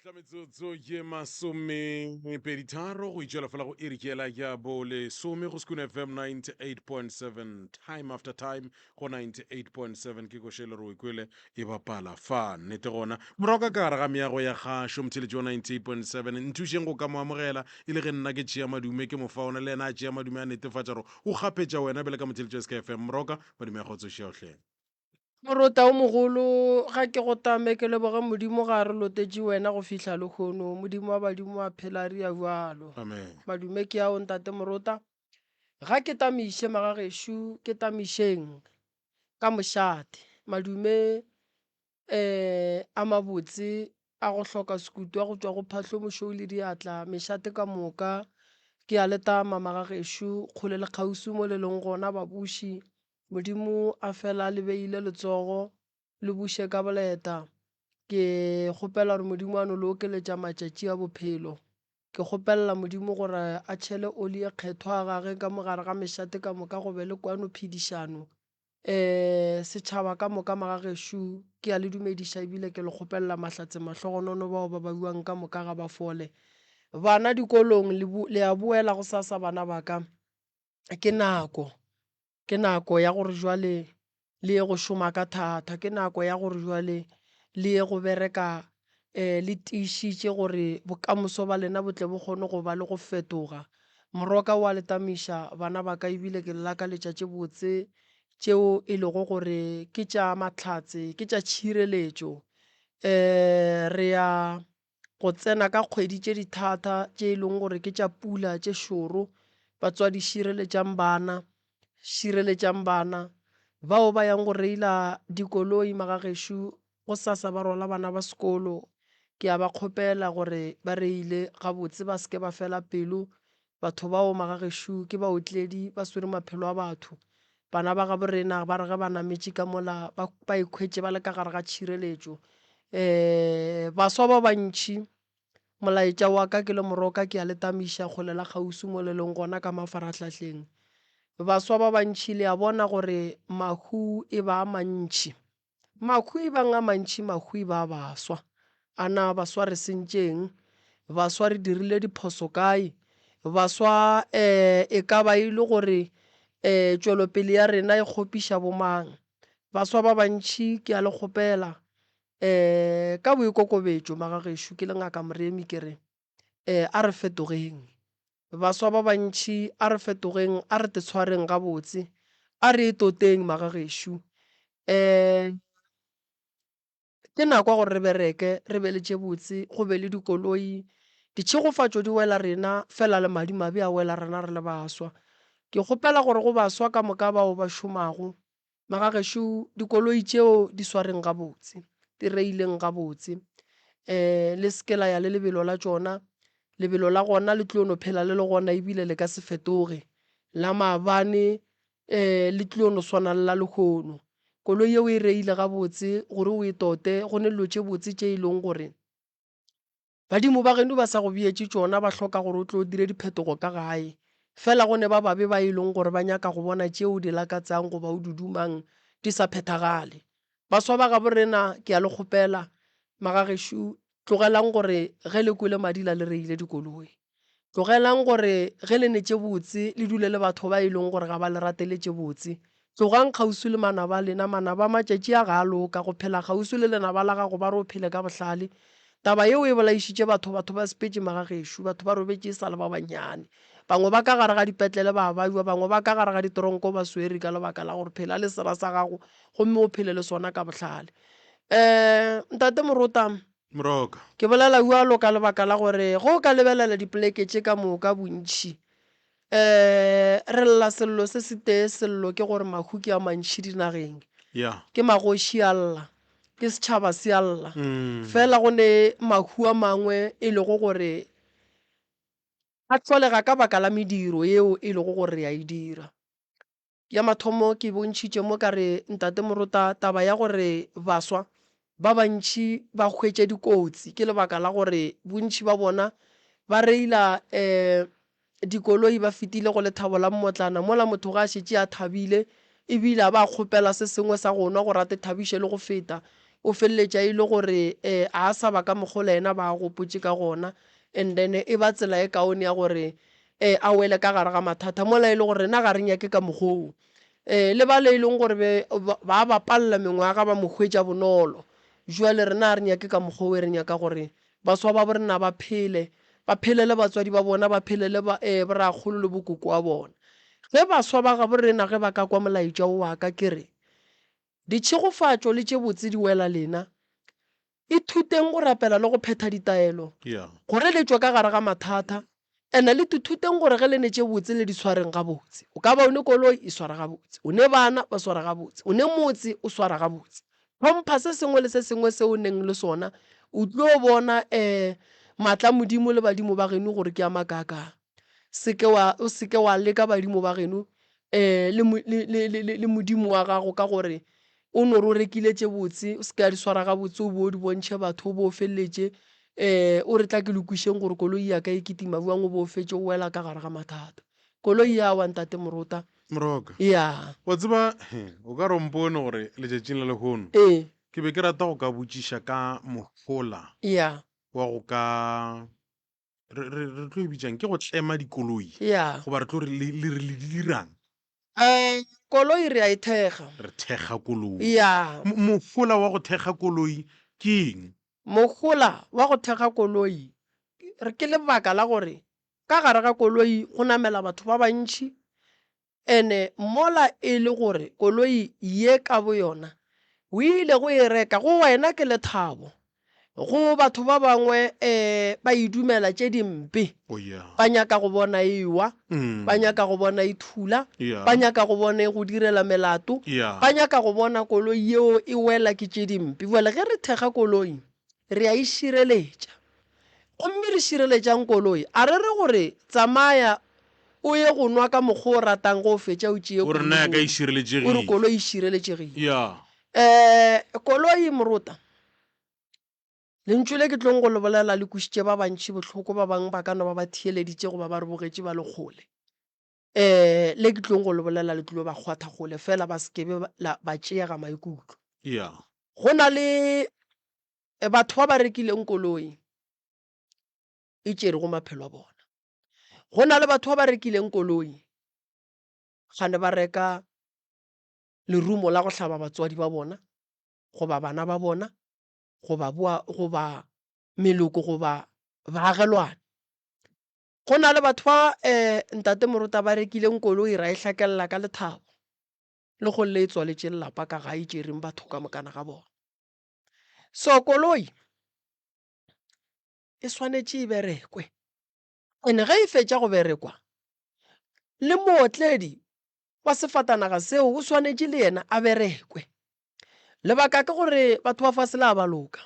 Tla metsotso ye masomepeditharo go itšwela fela go iri ke ela ya bolesome go Sekune FM 98.7 time after time go 98.7 ke koše le re o kwele e bapala fa nnete gona morago ka ka gare ga meago ya gašo motheletši wa 98.7 nthušeng go ka mo amogela e le ge nna ke tšea madume ke mo fa ona le yena a tšea madume a netefatša gore o kgapetša wena bjale ka motheletši wa SK FM moroka madume a kgotsošeohle Morota o mogolo, ga ke go tame, ke leboge Modimo ga a re lotetše wena go fihla lehono. Modimo wa badimo a phela a ria bjalo. Amen. Madume ke ao ntate Morota. Ga ke tamiše magagešo, ke tamišeng ka mošate. Madume um a mabotse a go hloka sekutu a go tšwa go Phahlomošweu le diatla, mešate ka moka. Ke a le tama magagešo, kgole le kgauswi mo le leng gona babuši. Modimo a fela a le beile letsogo, le buše ka boleta. Ke kgopela gore Modimo a no le okeletša matšatši a bophelo. Ke kgopelela Modimo gore a tšhele oli e kgethwa a gage ka mo gare ga mešate ka moka go be le kwano phedišano. E, setšhaba ka moka magagešo, ke a le dumediša ebile ke le kgopelela mahlatse mahlogonono bao ba babiwang ka moka ga ba fole. Bana dikolong le, le a boela gosasa bana ba ka. Ke nako. Ke nako ya gore jwale le ye go šoma ka thata, ke nako ya gore jwale le ye go bereka le tiišitše gore bokamoso ba lena bo tle bo kgone go ba le go fetoga. Moroka o a le tamiša bana ba ka ebile ke le lakaletša tše botse tšeo e lego gore ke tša mahlatse, ke tša tšhireletšo. Re ya go tsena ka kgwedi tše dithata tše e leng gore ke tša pula tše šoro. Batswadi šireletšang bana, šireletšang bana. Bao ba yang go reila dikoloi magagešo gosasa ba rwala bana ba sekolo, ke a ba kgopela gore ba reile gabotse ba se ke ba fela pelo. Batho bao magagešo ke baotledi, ba swere maphelo a batho. Bana ba gabo rena ba re ge ba nametše ka mola ba, ba ikhwetše ba le ka gare ga tšhireletšo. Um baswa ba bantši, molaetša wa ka ke le moroka ke a le tamiša kgole la kgauswi mo le leng gona ka mafarahlahleng. Baswa ba bantši le a bona gore mahu e ba a mantši. Mahu e bang a mantši, mahu e ba a baswa. A na baswa re sentšeng? Baswa re dirile diphoso kae? Baswa um e ka ba e le gore um tšwelopele ya rena e kgopiša bomang? Baswa ba bantši ke a le kgopela um ka boikokobetšo magagešo ke le Ngaka Moremi ke re um a re fetogeng. Baswa ba bantši, a re fetogeng, a re tetshwareng gabotse, a re etoteng magagešo. Um ke nako ya gore re bereke, re be le tše botse, go be le dikoloi. Ditšhegofatšo di wela rena, fela le madimabe a wela rena re le baswa. Ke kgopela gore go baswa ka moka bao ba šomago, Magagešo, dikoloi tšeo di swareng gabotse, di reileng gabotse. Um le se ke la ya le lebelo la tšona, lebelo la gona le tlo no phela le le gona ebile le ka se fetoge. La maabane um le tlo no swana le la lehono. Koloi yeo e reile gabotse gore o e tote, go ne dilo tše botse tše e leng gore Badimo ba geno ba sa go beetše tšona, ba hloka gore o tle o dire diphetogo ka gae. Fela go ne ba babe ba e leng gore ba nyaka go bona tše o di lakatsang goba o di dumang di sa phethagale. Baswa ba gabo rena, ke a le kgopela, magagešo, tlogelang gore ge le kwele madila le reile dikoloi. Tlogelang gore ge le ne tše botse le dule le batho ba e leng gore ga ba le ratele tše botse. Tlogang kgauswi le manaba a lena. Manaba a matšatši a ga a loka. Go phela kgauswi le lenaba la gago ba re o phele ka bohlale. Taba yeo e bolaišitše batho. Batho ba sepetše magagešo. Batho ba robetše e sa le ba bannyane. Bangwe ba ka gare ga dipetlele ba a bajwa, bangwe ba ka gare ga ditoronko ba swere ka lebaka la gore phela le sera sa gago gomme o phele le sona ka bohlale. Um Ntate Morota. Moroka. Ke bolela bjalo ka lebaka la gore ge o ka lebelela dipoleke tše ka moka bontši um re lla sello se setee, sello ke gore mahu ke a mantši dinageng. Yeah. Ke magoši a lla, ke setšhaba se a lla. Fela go ne mahu a mangwe e lego gore a hlolega ka baka la mediro yeo e lego gore re a e dira. Ya mathomo ke bontšhitše mo ka re Ntate Morota taba ya gore baswa. Ba bantši ba hwetša dikotsi ke lebaka la gore bontši ba bona ba reila um dikoloi ba fetile go lethabo la mmotlana mola motho ge a šetše a thabile ebile a ba a kgopela se sengwe sa go nwa gore a te thabiše le go feta, o feleletša e le gore um a sa ba ka mokgo le yena ba a gopotše ka gona and then e ba tsela e kaone ya gore um a wele ka gare ga mathata mola e le gore rena ga re nyake ka mokgoo. Ee, le bale e leng gore be ba ba palela mengwaga ba mo hwetša bonolo. Jwale rena ga re nyake ka mokgwa wo, re nyaka gore baswa ba borena ba phele, ba phelele batswadi ba bona, ba phelele ba, ee, borakgolo le bokoko wa bona. Ge baswa ba gabo rena ge ba ka kwa molaetša wo wa ka, ke re, Ditšhegofatšo le tše botse di wela lena. Ithuteng go rapela le go phetha ditaelo, gore le tšwe ka gare ga mathata. And-e le tithuteng gore ge le ne tše botse le di swareng gabotse. O ka ba o ne koloi, e sware gabotse. O ne bana, ba sware gabotse. O ne motse, o swara gabotse. Hlompha se sengwe le se sengwe se o neng le sona, o tlo bona um maatla a Modimo le badimo ba geno gore ke a makaakang. Se ke wa, o se ke wa leka badimo ba geno um le, le, le, le, le Modimo wa gago ka gore o no re o rekile tše botse, o se ke wa di swara gabotse, o bo o di bontšhe batho, o bo o feleletše um o re tla ke lokišeng gore koloi ya ka e kitima bjang, o bo o fetše o wela ka gare ga mathata. Koloi ya wa Ntate Morota. Moroka. Ya. Wa tseba, o ka re o mpone gore letšatšing la lehono Ee. ke be ke rata go ka botšiša ka mohola Ya. wa go ka re, re, re tlo e bitšang ke go tlema dikoloi Ya. goba re tlo re le, le re le di dirang? Um koloi re a e thekga. Re thekga koloi. Ya. Mohola wa go thekga koloi ke eng? Mohola wa go thekga koloi re ke lebaka la gore ka gare ga koloi go namela batho ba bantši Ene mola e le gore koloi ye ka boyona o ile go e reka, go wena ke lethabo. Go batho ba bangwe um ba e dumela tše dimpe. Oh yeah. Ba nyaka go bona e ewa, Mm. ba nyaka go bona e thula, Yeah. ba nyaka go bona e go direla melato, Yeah. ba nyaka go bona koloi yeo e wela ke tše dimpe. Bjale ge re thekga koloi, re a e šireletša. Gomme re šireletšang koloi? A re re gore tsamaya o ye go nwa ka mokgwa o ratang ge o fetša o tšee O re na ya ka e koloi. O re šireletšegile. koloi e šireletšegile. Ya. Um koloi morota, lentšu le ke tlong go le bolela le kwešitše ba bantši bohloko, ba bangwe ba ka no ba ba theeleditše goba ba re bogetše ba le kgole. Um le ke tlong go le bolela le tlilo ba kgwatha kgole fela ba se ke be ba tšeega maikutlo. Ya. Go na le batho ba ba rekileng koloi e tšerego maphelo a bona. Go na le batho ba ba rekileng koloi gane ba reka lerumo la go hlaba batswadi ba bona goba bana ba bona goba boa goba meloko goba baagelwane. Go na le batho ba um ntate Morota ba rekileng koloi ra e hlakelela ka lethabo le go le e tswaletše lelapa ka gae e tšereng batho ka mokana ga bona. So koloi e swanetše e berekwe and ge e fetša go berekwa le mootledi wa sefatanaga seo o swanetše le yena a berekwe. Lebaka ke gore batho ba fase le a ba loka.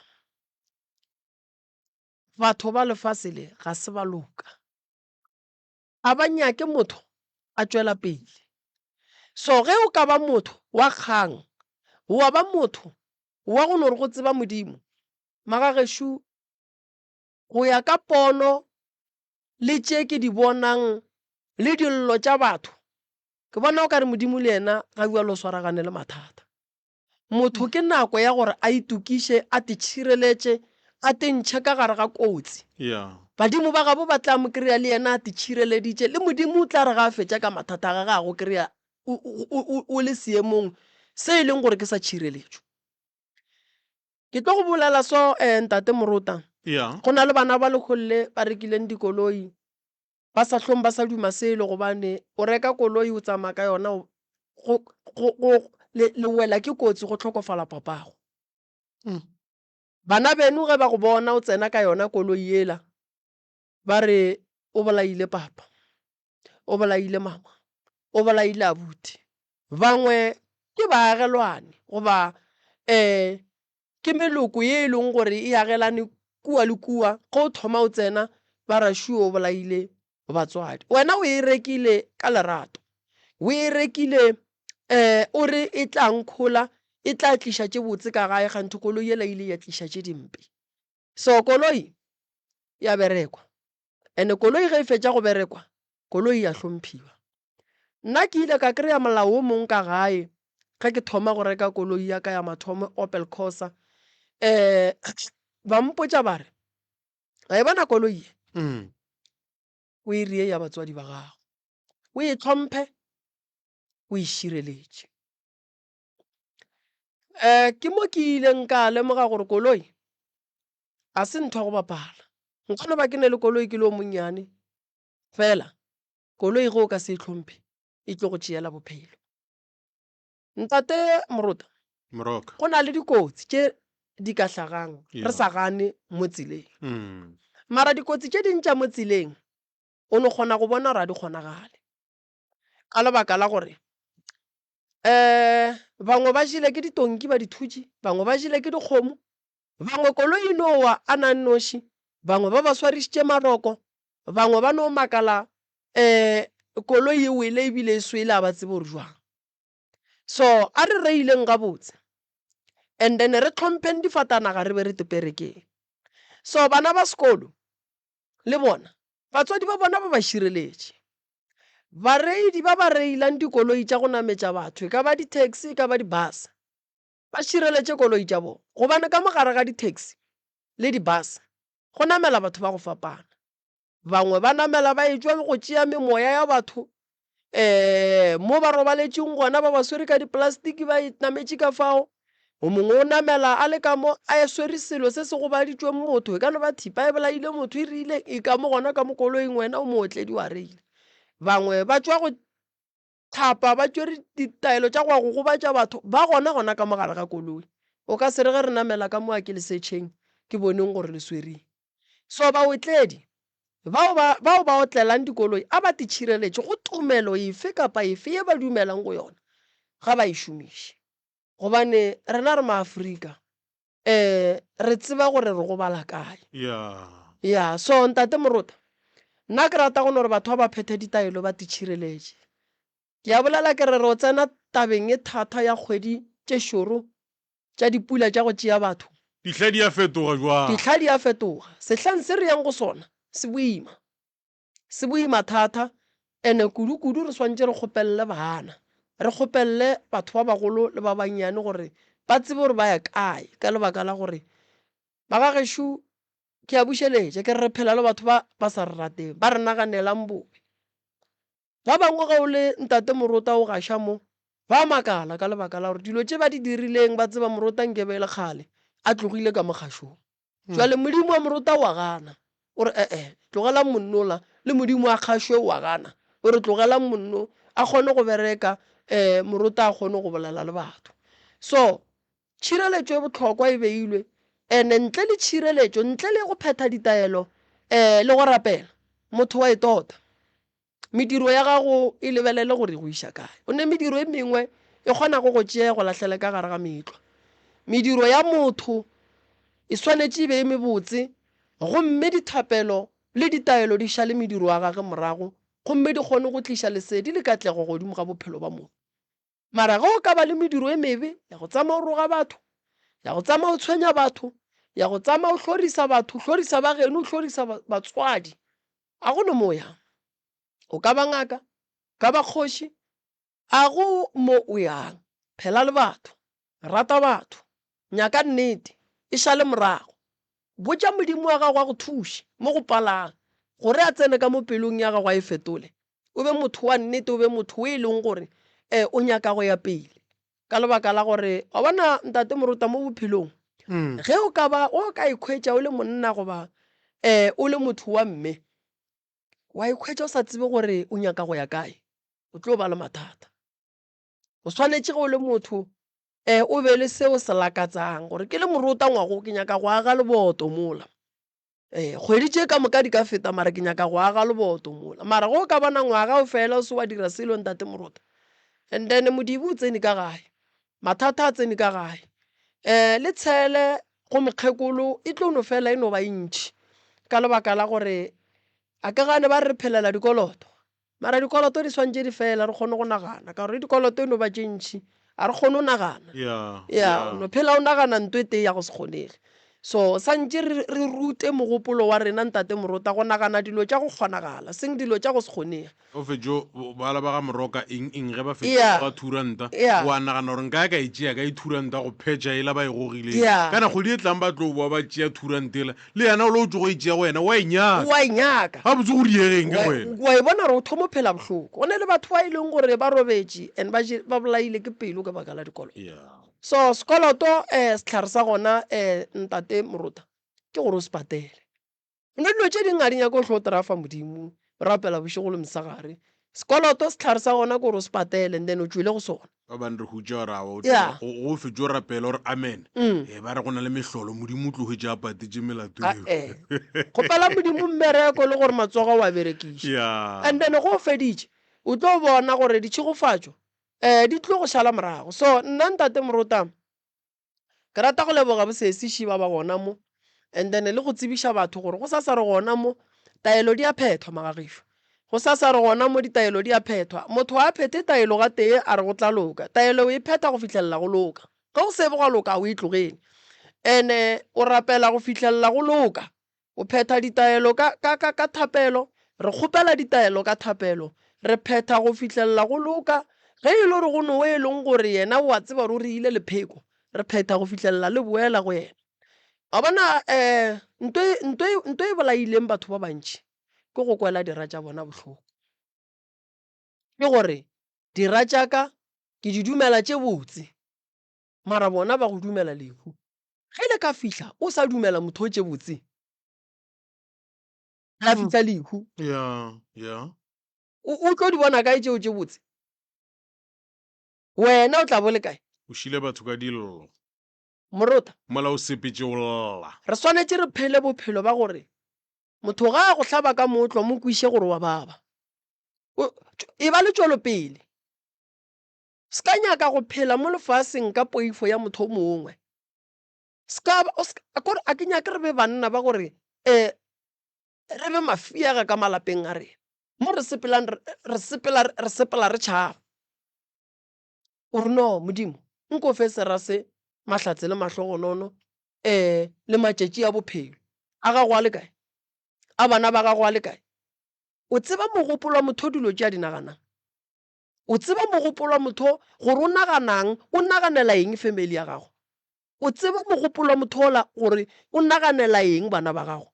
Batho ba lefase le ga se ba loka. A ba nyake motho a tšwela pele. So ge o ka ba motho wa kgang, wa ba motho wa go no re go tseba Modimo, magagešo, go ya ka pono le tše ke di bonang le dillo tša batho, ke bona o ka re Modimo le yena ga bjalo o swaragane le mathata. Motho ke nako ya gore a itokiše, a titšhireletše, a tentšhe ka gare ga kotsi. Yeah. Badimo ba gabo ba tla mo kry-a le yena a titšhireleditše, le Modimo o tla re ga a fetša ka mathata a gagwe a go kry-a o, o, o, o le seemong se e leng gore ke sa tšhireletšo. Ke tlo go bolela so, eh, Ntate Morota. Yeah. Go na le bana ba lekgolle ba rekileng dikoloi, ba sa hlong ba sa duma selo gobane o reka koloi o tsamaya ka yona go, go, go, le, le wela ke kotsi go hlokofala papago. Bana beno ge ba go bona o tsena ka yona koloi yela, ba re o bolaile papa, o bolaile mama, o bolaile abuti. Bangwe ke baagelwane goba um ke meloko ye e leng gore e agelane kua le kua. Ge o thoma o tsena ba ra sure o bolaile batswadi. Wena o e rekile ka lerato, o e rekile um o re e tla nkhola, e tla tliša tše botse ka gae kganthe koloi yela e ile ya tliša tše dimpe. So koloi ya berekwa and koloi ge e fetša go berekwa koloi ya hlomphiwa. Nna ke ile ka kry-a molao wo mongwe ka gae ge ke thoma go reka koloi ya ka ya mathomo Opel Corsa um ba mpotša ba re wa e bona koloi ye o e rie ya batswadi ba gago o e hlomphe o e šireletše. Um ke mo ke ileng ka lemoga gore koloi ga se ntho ya go bapala. Nka no ba ke na le koloi ke le o monnyane fela koloi ge o ka se e hlomphe e tlo go tšeela bophelo. Ntate Morota, Moroka. go na le dikotsi tše di ka hlagang re sa gane mo tseleng. Mara dikotsi tše ding tša mo tseleng o no kgona go bona gore ga di kgonagale ka lebaka la gore um bangwe ba jele ke ditonki ba di thutše, bangwe ba jele ke dikgomo, bangwe koloi e no wa a na nnoši, bangwe ba ba swarišitše maroko, bangwe ba no makala um koloi e wele ebile e swele a ba tsebe gore jwang. So a re reileng gabotse and then re hlompheng difatanaga re be re teperekeng. So bana ba sekolo le bona batswadi ba bona ba ba šireletše. Bareidi ba ba reilang dikoloi tša go nametša batho, e ka ba di-taxi, e ka ba di-bus, ba šireletše koloi tša bona gobane ka mo gare ga di-taxi le di-bus go namela batho ba go fapana. Bangwe ba namela ba etšwa go tšea memoya ya batho um mo ba robaletšeng gona ba ba swere ka diplastiki ba e nametše ka fao. O mongwe o namela a le ka mo a swere selo se se gobaditšweng motho, e ka no ba thipa e bolaile motho e rile e ka mo gona ka mo koloing wena o mootledi wa reila. Bangwe ba tšwa go thapa ba tšwere ditaelo tša go ya go gobatša batho ba gona gona ka mo gare ga koloi. O ka se re ge re namela ka mo a ke le setšheng ke boneng gore le swereng. So baotledi bao ba bao ba otlelang dikoloi a ba titšhireletše go tumelo efe kapa efe ye ba dumelang go yona ga ba e šomiše. Gobane rena re maAfrika um re tseba gore re gobala kae. Yeah. Yeah, so Ntate Morota, nna ke rata go no re batho ba ba phethe ditaelo ba titšhireletše. Ke a bolela ke re re o tsena tabeng e thata ya kgwedi tše šoro tša dipula tša go tšea batho. Dihla di a fetoga jwang? Dihla di a fetoga. Sehleng se re yang go sona se boima. Se boima thata ene kudu-kudu re swanetše re kgopelele bana, re kgopelele batho ba bagolo le ba bannyane gore ba tsebe gore ba ya kae ka lebaka la gore ba ga gešo ke a bušeletša ke re re phela le batho ba ba sa re rateng, ba re naganelang bobe. Ba bangwe ge o le ntate morota o gaša mo, ba makala ka lebaka la gore dilo tše ba di dirileng ba tseba morota nke be e le kgale a tlogile ka mo kgašong. Jwale Modimo wa morota o a gana, o re e-e, tlogelang monnola, le Modimo wa kgašo o a gana, o re tlogelang monno a kgone go bereka, um morota a kgone go bolela le batho. So tšhireletšo e bohlokwa e beilwe, and-e ntle le tšhireletšo, ntle le go phetha ditaelo um le go rapela, motho wa e tota. Mediro ya gago e lebelele gore e go iša kae. Gonne mediro e mengwe e kgona go go tšea e go lahlele ka gare ga meetlwa. Mediro ya motho e swanetše e be e mebotse, gomme dithapelo le ditaelo di šale mediro ya gage morago, gomme di kgone go tliša lesedi le katlego godimo ga bophelo ba motho. Mara ge o ka ba le mediro e mebe ya go tsamaya o roga batho, ya go tsamaya o tshwenya batho, ya go tsamaya o hlorisa batho, o hlorisa ba geno, o hlorisa batswadi, a go no mo o yang. O ka ba ngaka, o ka ba kgoši, a go mo o yang. Phela le batho, rata batho, nyaka nnete, e šale morago. Botša Modimo wa gago a go thuše mo go palang, gore a tsene ka mo pelong ya gago a e fetole. O be motho wa nnete, o be motho o e leng gore um o nyaka go ya pele. Ka lebaka la gore, wa bona Ntate Morota mo bophelong, ge o ka ba o ka ikhwetša o le monna goba um o le motho wa mme, wa ikhwetša o sa tsebe gore o nyaka go ya kae, o tlo ba le mathata. O swanetše ge o le motho um o be le seo se lakatsang gore ke le morota ngwago ke nyaka go aga leboto mola. Ee, kgwedi tše ka moka di ka feta mara ke nyaka go aga leboto mola. Mara ge o ka bona ngwaga o fela o se wa dira selo ntate Morota, and then modibo o tsene ka gae, mathata a tsene ka gae, um le tshele go mokgekolo e tlo no fela e no ba e ntši ka lebaka la gore a ke gane ba re re phelela dikoloto. Mara dikoloto di swantše di fela re kgone go nagana ka gore dikoloto e no ba tše ntši. A re kgone go nagana. Yeah, Ya, yeah. o no phela o nagana nto e tee ya go se kgonege. So santše re, re rute mogopolo wa rena, Ntate Morota, go nagana dilo tša go kgonagala, seng dilo tša go se kgonege. O fetšo bala ba ga Moroka eng eng ge ba fetša Yeah. go goga thuranta, Yeah. wa nagana gore nka ya ka e tšea ka e thuranta go phetša ela ba e gogileng. Yeah. Kana kgwedi e tlang ba tlo boa ba tšea thuranta ela, le yena o lo tšo go e tšea go wena, wa e nyaka. Wa e nyaka. Gabotse go diegeng ke go wena. Wa e bona gore o thoma o phela bohloko. Go na le batho ba e leng gore ba robetše and ba je, ba bolaile ke pelo ka baka la dikoloto. Yeah. So sekoloto um sehlare sa gona um Ntate Morota ke gore o se patele. Nna dilo tše dingwe ga di nyake go hlo o trafa Modimo, o rapela bošego le mosegare. Sekoloto sehlare sa gona ke gore o se patele and then o tšwele go sona. Ba bang re hutša gore awa o Yeah. go fetše o rapela gore amen. Mm. Eh, ba re go na le mehlolo Modimo o tlo hwetša a patetše melato A eo. eh. Kgopela Modimo mmereko le gore matsogo o a berekiše. Yeah. And then go o feditše o tlo bona gore ditšhegofatšo um di tlo go šala morago. So nna Ntate Morota Ke rata go leboga bosesiši ba ba gona mo and then le go tsebiša batho gore go sasa re gona mo taelo di a phethwa magagešo. Go sasa re gona mo ditaelo di a phethwa. Motho ga a phethe taelo gatee a re go tla loka. Taelo o e phetha go fihlelela go loka. Ge go sebe gwa loka o e tlogele. And-e o rapela go fihlelela go loka. O phetha ditaelo ka, ka, ka, ka thapelo. Re kgopela ditaelo ka thapelo. Re phetha go fihlelela go loka. Ge e le gore go no e leng gore yena o a tseba gore o re ile lepheko, re phetha go fihlelela le boela go yena. Wa bona, um nto e, nto e, nto e bolaileng batho ba bantši ke go kwela dira tša bona bohloko. Ke gore dira tša ka ke di dumela tše botse, mara bona ba go dumela lehu. Ge le ka fihla o sa dumela motho o tše botse, la mm. fihla lehu. Yeah, yeah. O, o tlo di bona kae tšeo tše botse? Wena o tla bo le kae? O šile batho ka dillo. Morota. Mola o sepetše o lla. Re swanetše re phele bophelo ba gore motho ga a go hlaba ka mootlwa mo kwiše gore wa baba. E ba le tšwelopele. Se ka nyaka go phela mo lefaseng ka poifo ya motho o mongwe. Se ka, kore a ke nyake re be banna ba gore um re be mafiega ka malapeng a rena. Mo re sepelang re sepela re sepela re tšhaba. O re no Modimo, nko fe sera se mahlatse le mahlogonono um le matšatši a bophelo. A gago a le kae? A bana ba gago a le kae? O tseba mogopolo wa motho dilo tše a di naganang? O tseba mogopolo wa motho gore o naganang, o naganela eng family ya gago. O tseba mogopolo wa motho ola gore o naganela eng bana ba gago.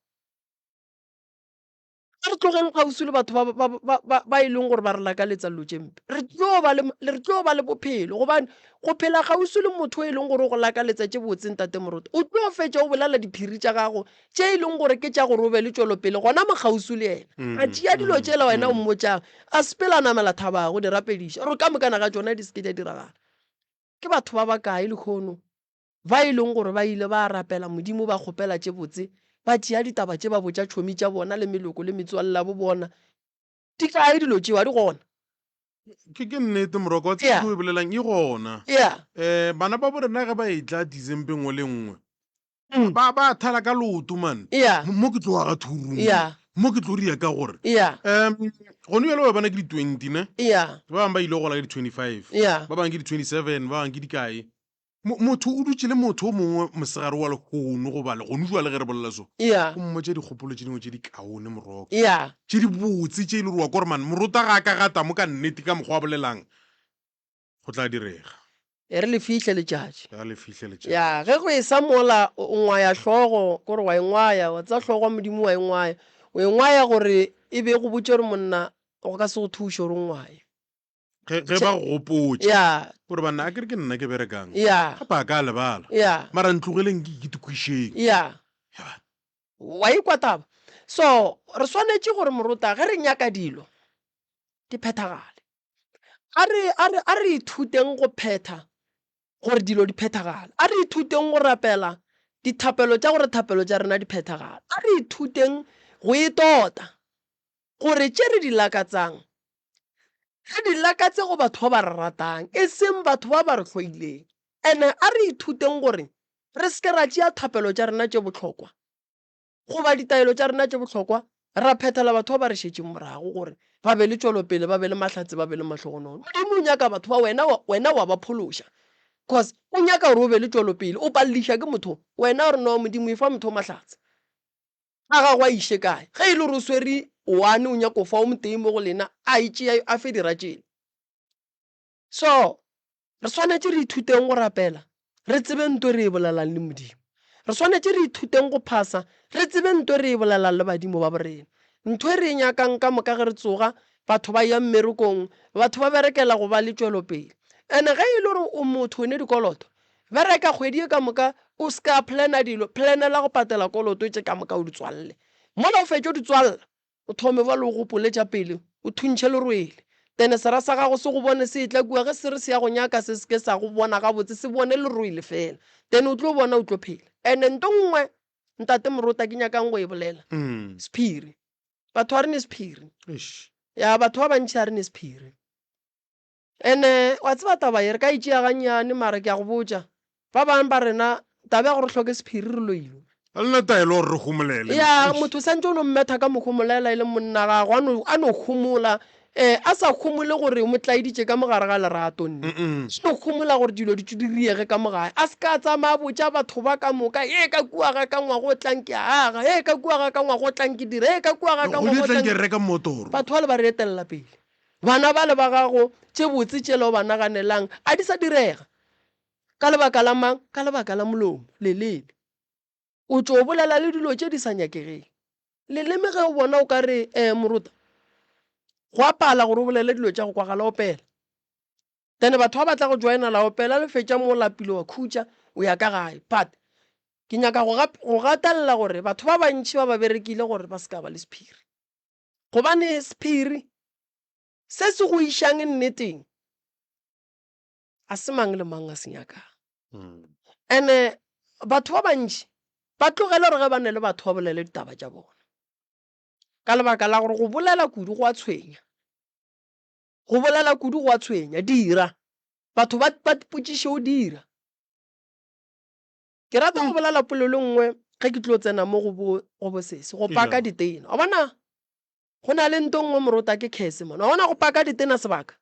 A re tlogeng kgauswi le batho ba, ba, ba, ba, ba e leng gore ba re lakaletsa dilo tše mpe. Re tlo ba le, re tlo ba le bophelo gobane go phela kgauswi le motho e leng gore o go lakaletsa tše botse Ntate Moruti, o tlo fetša o bolela diphiri tša gago tše e leng gore ke tša gore o be le tšwelopele gona mo kgauswi le yena. A tšea dilo tšela wena o mmotšang, a sepela a namela thaba go di rapediša gore ka mokana ga tšona di se ke tša diragala. Ke batho ba bakae lehono ba e leng gore ba ile ba rapela Modimo ba kgopela tše botse, ba tšea ditaba tše ba botša tšhomi tša bona le meloko le metswalle ya bo bona. Di kae dilo tšeo? A di gona. Ke ke nnete moroko wa tsebo e bolelang e gona. Yeah. Eh bana ba bo rena ge ba etla December nngwe le nngwe Ba ba thala ka leoto man. Yeah. Mo ke tlo aga two room. Yeah. Mo ke tlo ria ka gore. Yeah. Um gone bjale ba bana ke di 20 ne. Yeah. Ba bangwe ba ile go gola ka di 25. Yeah. Ba bangwe ke di 27, ba bangwe ke di kae. Motho o dutše le motho o mongwe mosegare wa lehono goba le gone jwale ge re bolela so. Yeah. O mmotša dikgopolo tše dingwe tše di kaone moroko. Yeah. Tše di botse tše e le gore wa kwa gore man morota ga a ka gata mo ka nnete ka mokgwa a bolelang. Go tla direga. E re le fihle letšatši. Ga le fihle letšatši. Ya, ge go esa mola o ngwaya hlogo, kore wa e ngwaya, wa tseba hlogo ya Modimo wa e ngwaya. O e ngwaya gore e be e go botše gore monna go ka se go thuše gore o ngwaye. Ge, ge ba go gopotša. Ya. Gore banna, a ke re ke nna ke berekang. Ya. Gape a ka lebala. Ya. Mara ntlogeleng ke ke tikwišeng. Ya. Ya. Wa ikwa taba? So, re swanetše gore morota ge re nyaka dilo di phethagale. A re, a re, a re ithuteng go phetha gore dilo di phethagale. A re ithuteng go rapela dithapelo tša gore thapelo tša rena di phethagale. A re ithuteng go e tota gore tše re di lakatsang re di lakatse go batho ba ba re ratang, e seng batho ba ba re hloileng. And-e a re ithuteng gore re se ke ra tšea thapelo tša rena tše bohlokwa goba ditaelo tša rena tše bohlokwa Ra phethela batho ba ba re šetšeng morago gore ba be le tšwelopele, ba be le mahlatse, ba be le mahlogonolo. Modimo o nyaka batho ba wena, wena wa ba phološa. Cause o nyaka gore o be le tšwelopele, o palediša ke motho. Wena o re no Modimo efa motho o mahlatse. A gago a iše kae? Ge e le gore o swere one o nyaka go fa o motee mo go lena, a e tšea a fe dira tšela. So, re swanetše re ithuteng go rapela, re tsebe nto re e bolelang le Modimo. Re swanetše re ithuteng go phasa, re tsebe nto re e bolelang le badimo ba borena. Ntho e re e nyakang ka moka ge re tsoga, batho ba ya mmerekong, batho ba berekela go ba le tšwelopele. And-e ge e le gore o motho o ne dikoloto, bereka kgwedi ye ka moka o se ka planner dilo, planela go patela koloto tše ka moka o di tswalle. Mola o fetša o di tswalla, O thome bjale o gopole tša pele, o thuntšhe lerwele. Then sera sa gago se go bone se etla kua, ge se re se ya go nyaka se se ke sa go bona gabotse, se bone lerwele fela. Then o tlo bona o tlo phela. And nto nngwe Ntate Morota ke nyakang go e bolela, sephiri. Batho ga re ne sephiri. Ya, batho ba bantši ga re ne sephiri. Ene wa tseba taba ye re ka e tšea gannyane mara ke a go botša, ba bangwe ba rena taba ya gore re hloke sephiri re loilwe. Ga le na taelo gore re homolele. Ya, motho o santše o no mmetha ka mohomolela e le monna gagwe, a no, a no homola, eh, a sa homole gore o mo tlaeditše ka mo gare ga lerato, nne. Se no homola gore dilo di di riege ka mo gae. A se ka tsamaya a botša batho ba ka moka, Ee, ka kua ga ka ngwaga o tlang ke a aga, ee, ka kua ga ka ngwaga o tlang ke dira, ee, ka kua ga ka Kgwedi ngwaga e o tlang tlang ke reka mmotoro. Batho bale ba re etelela pele. Bana bale ba gago, tše botse tšela o ba naganelang, a di sa direga. Ka lebaka la mang? Ka lebaka la molomo, leleme. O tšo bolela le dilo tše di sa nyakegeng. Leleme ge o bona o ka re, eh, moruta, go a pala gore o bolele dilo tša go kwagala, opela. Then batho ba ba tla go joina la opela, le fetša mo o lapile wa khutša, o ya ka gae. But ke nyaka go, go gatelela gore batho ba bantši ba ba berekile gore ba se ka ba le sephiri. Gobane sephiri se se go išang nneteng a se mang le mang a se nyakang. And-e batho ba bantši ba tlogele gore ge ba ne le batho ba bolele ditaba tša bona, ka lebaka la gore go bolela kudu go a tshwenya. Go bolela kudu go a tshwenya. Dira, batho ba ba ipotšiše o dira. Ke rata go bolela polelo nngwe ge ke tlo tsena mo go bo go bo sesi, go paka ditena. Wa bona, go na le nto nngwe morota ke curse man. Wa bona go paka ditena sebaka.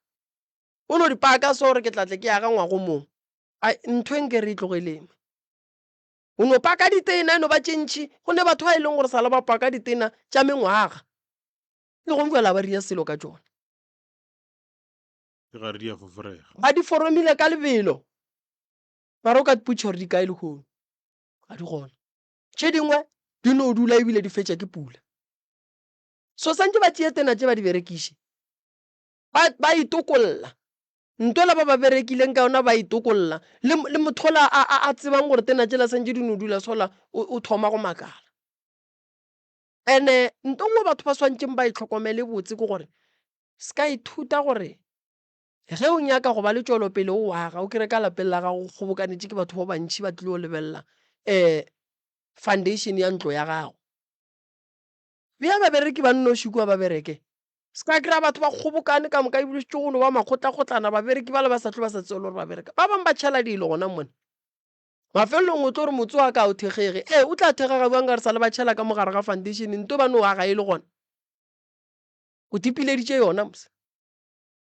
O no di paka so gore ke tla tle ke aga ngwago mong. Ai ntho e nke re e tlogeleng. O no paka ditena e no ba tše ntši. Go ne batho ba e leng gore sala ba paka ditena tša mengwaga. Le gong jwale ga ba ria selo ka tšona. Ke gare di a foforega. Ba di foromile ka lebelo. Mara o ka ipotšiša gore di kae lehono? Ga di gona. Tše dingwe di no dula ebile di fetša ke pula. So santše ba tšee tsena tše ba di berekiše. Ba, ba itokolla. Ntwela ba ba berekileng ka yona ba itokolla. Le, le motho ola a, a, a tsebang gore tena tšela santše di no dula sola, o, o thoma go makala. Ene nto nngwe batho ba swantšeng ba e hlokomele botse ke gore, se ka ithuta gore Ge o nyaka go ba le tšwelopele o aga, o kry-e ka lapeng la gago go kgobokanetše ke batho ba bantši ba tlile go lebelela um foundation ya ntlo ya gago. Bea babereki ba nnoši kua ba bereke. Se ka kry-a batho ba kgobokane ka moka ebile šetše go no ba makgotlakgotlana, babereki bale ba sa tlo ba sa tsebe le gore ba bereka. Ba bangwe ba tšhela dilo gona mona. Mafelelong o tlo re motse wa ka ga o thekgege. Ee, o tla thekgega bjang ka re sa le ba tšhela ka mo gare ga foundation, nto ba no aga e le gona. O tipileditše yona mos.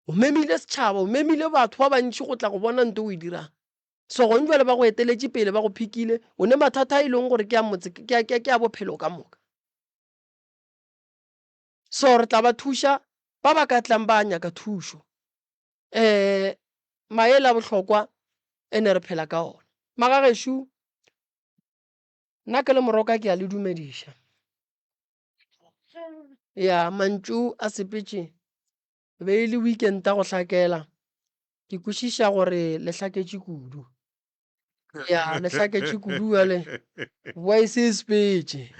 O memile setšhaba, o memile batho ba bantši go tla go bona nto o e dirang. So gong jwale ba go eteletše pele, ba go phikile, o ne mathata a e leng gore ke a motse, ke a, ke a, ke a bophelo ka moka. So re tla ba thuša ba ba ka tlang ba nyaka thušo. Um maele a bohlokwa e ne re phela ka ona. Magagešo, nna ke le Moroka ke a le dumediša. Ya, mantšu a sepetše E be e le weekend ya go hlakela. Ke kwešiša gore le hlaketše kudu. Ya, le hlaketše kudu bjale. Voice e sepetše.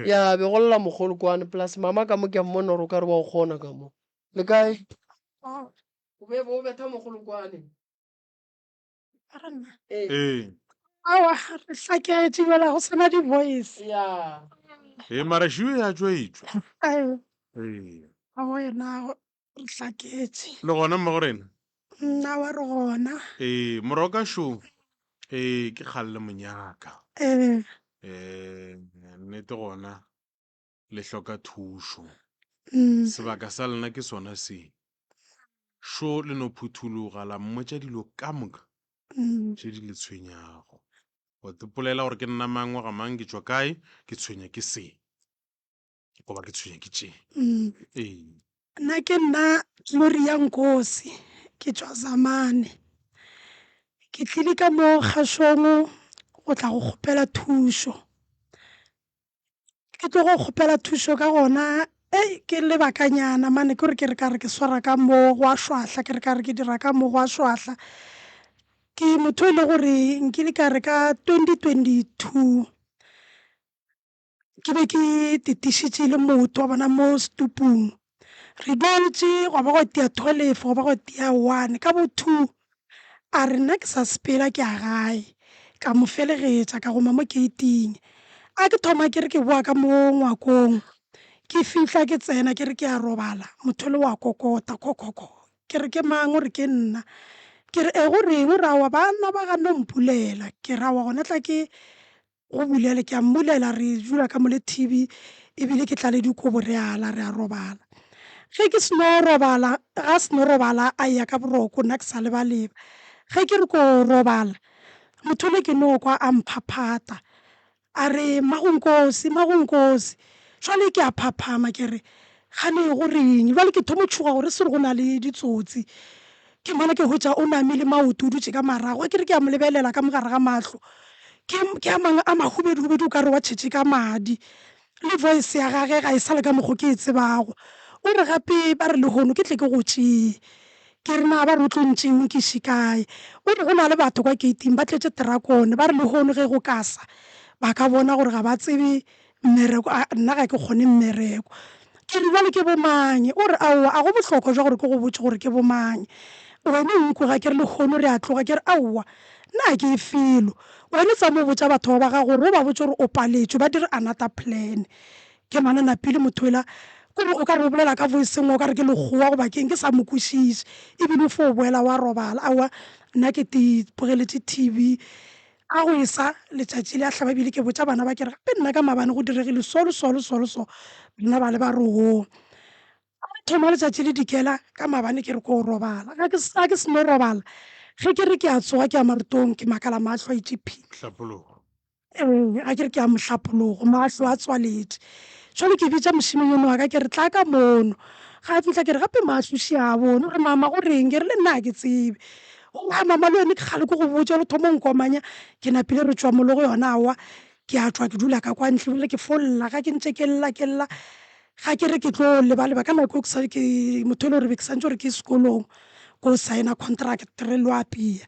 Ya, be go lla mogolokwane plus mama ka mo ke a mmona gore o ka re wa o kgona ka mo. Le kae? O be o betha mogolokwane. Ee. Aowa, re hlaketše bjale ga go sa na di-voice. Ya. Ee, mara šiwe ya tšwa e tšwa. Ee. Ee. A wena re hlaketše. Le gona mmago rena? Nna wa re gona. Ee, moroka šo. Ee, ke kgale le monyaka. Ee. Ee, nnete gona. Le hloka thušo. Mm. Sebaka sa lena ke sona se. Šo le no phuthologa la mmotša dilo ka moka Mm. tše di le tshwenyago. Wa ipolela gore ke nna mang wa ga mang, ke tšwa kae, ke tshwenya ke se goba ke tshwenya ke tše. Mm. Ee. Nna ke nna Gloria Nkosi, ke tšwa Zamane. Ke tlile ka mo kgašong go tla go kgopela thušo. Ke tlo go kgopela thušo ka gona ei ke lebakanyana mane ke gore ke re ka re ke swara ka mo gwa šwahla ke re ka re ke dira ka mo gwa šwahla. Ke motho e le gore nkile ka re ka 2022 ke be ke titišitše le motho wa bona mo setupung. Re dutše gwa ba gwa tia 12 gwa ba gwa tia one ka bo two a re nna ke sa sepela ke ya gae. Ka mo felegetša ka goma mo gate-ing. A ke thoma ke re ke boa ka mo ngwakong ke fihla ke tsena ke re ke a robala motho le wa kokota kho-kho-kho. Ke re ke mang o re ke nna. Ke re e go reng o re aowa banna ba gano mpulela. Ke re aowa gona tla ke go bulele ke a mmulela re dula ka mo le TV ebile ke tla le dikobo re ala re a robala. Ge ke seno robala ga seno robala a ya ka boroko nna ke sa lebaleba. Ge ke re ko robala motho ole ke no kwa a mphaphata a re mmago Nkosi mmago Nkosi. Jwale ke a phaphama ke re gane go reng jwale ke thoma go tšhoga gore se re go na le ditsotsi. Ke mmona ke hwetša o namile maoto o dutše ka marago ge ke re ke a mo lebelela ka mo gare ga mahlo ke ke a mangwe a mahubeduhubedu o ka re wa tšhetše ka madi le voice ya gage ga e sa le ka mokgo ke e tsebago. O re gape ba re lehono ke tle ke go tšee. Ke re na ba re o tlo ntšea o nkiše kae? O re go na le batho kwa gate-ing ba tletše terakone ba re lehono ge go ka sa ba ka bona gore ga ba tsebe mmereko a nna ga ke kgone mmereko. Ke re bjale ke bomang? O re aowa a go bohlokwa jwa gore ke go botše gore ke bomang. Wena o nkoga ke re lehono re a tloga ke re aowa nna ga ke ye felo. Wena tsamaya o botša batho ba ba gago gore o ba botše gore o paletšwe ba dire another plan. Ke mana napile motho yola kore o ka re o bolela ka voice nngwe o ka re ke lekgowa goba keng ke sa mo kwešiše ebile o fo boela wa robala. Aowa nna ke bogeletše T_V. A go esa letšatši le a hlaba ebile ke botša bana ba ke re gape nna ka maabane go diregile so le so le so le so bana ba le ba re oo. A go thoma letšatši le dikela ka maabane ke re ko robala ga ke ga ke seno robala ge ke re ke a tsoga ke ya marutong ke makala mahlo a itše phi. Hlapologo. Ee ga ke re ke ya mohlapologo mahlo a tswaletše. Jwale ke bitša mošemanyana wa ka ke re tla ka mono ga a fihla ke re gape mahlo še a bone o re mama go reng ke re le nna ga ke tsebe. Goba mama le wene ke kgale ke go botša le thoma o nkomanya ke napile re tšwa mo le go yona aowa ke a tšwa ke dula ka kwa ntle ebile ke fo lla ga ke ntše ke lla ke lla ga ke re ke tlo lebaleba ka nako ke sa ke motho e le gore be ke santse gore ke sekolong ko signa contract re lo apea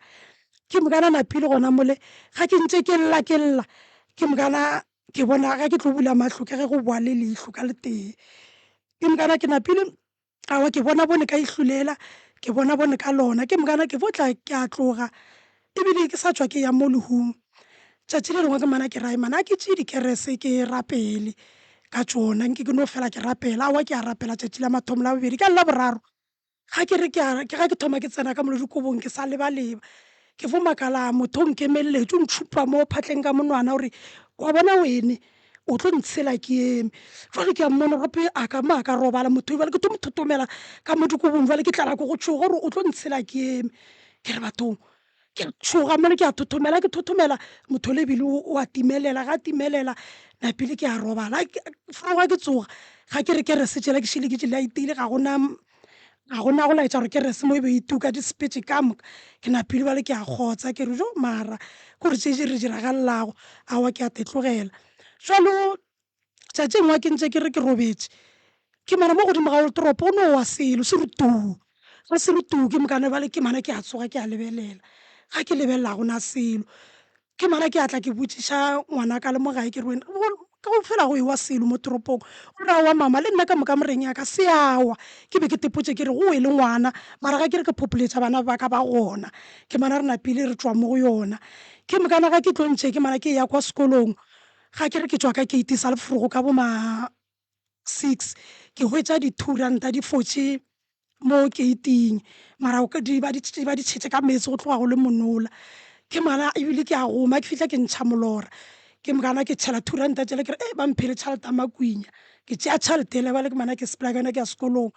ke mokana napile gona mole ga ke ntše ke lla ke lla ke mokana ke bona ga ke tlo bula mahlo ke ge go boa le leihlo ka letee ke mokana ke napile Aowa, ke bona bone ka ihlulela, ke bona bone ka lona. Ke mokana ke fo tla ke a tloga, ebile ke sa tšwa ke ya mo lehung. Tšatši le lengwe ke mana ke ra mana a ke tšee dikerese ke rapele ka tšona, nke ke no fela ke rapela. Aowa, ke a rapela tšatši la mathomo, la bobedi, ka la boraro ga ke re ke a, ke ga ke thoma ke tsena ka mo le dikobong ke sa lebaleba. Ke fo makala motho o nkemelletše, o ntšhupa mo phatleng ka monwana o re, wa bona wene o tlo ntshela ke eme. Jwale ke a mmona gape a ka mo a ka robala motho jwale ke tlo mo thothomela ka mo dikobong jwale ke tlala ke go tšhoga gore o tlo ntshela ke eme. Ke re bathong ke a tšhoga mole ke a thothomela, ke thothomela motho le ebile o a timelela, ga a timelela napile ke a robala. Ga ke tsoga ga ke re kerese tšela ke šele ke di light-ile ga gona Ga go na go laetša gore kerese mo e be e tuka di sepetše ka moka. Ke napile bjale ke a kgotsa ke re jo mara kore tše di re diragallelago aowa ke a te tlogela. Jwalo tšatši engwe ke ntše ke re ke robetše ke bona mo godimo ga wotoropo go no wa selo se re tuu, ge se re tuu ke mokane bjale ke mana ke a tsoga ke a lebelela, ga ke lebelela ga go na selo. Ke mara ke a tla ke botšiša ngwanaka le mo gae ke re wena go fela go ewa selo mo toropong. O re aowa mama le nna ka moka moreng ya ka se a wa. Ke be ke tepotše ke re go wele ngwana mara ga ke re ke phopholetša bana ba ka ba gona. Ke mana re napile re tšwa mo go yona. Ke mokana ga ke tlo ntše ke mana ke eya kwa sekolong ga ke re ke tšwa ka keiti sa leforogo ka bo ma 6 ke hwetša di 2 ranta di fotše mo keiting mara di ba di ba di tšhetše ka meetse go tloga go le monola. Ke mara ebile ke a goma ke fihla ke ntšha molora ke mokana ke tšhela 2 ranta tšela ke re ba mphile tšhelete ya makwinya. Ke tšea tšhelete yela bjale ke mana ke sepela ka yona ke ya sekolong.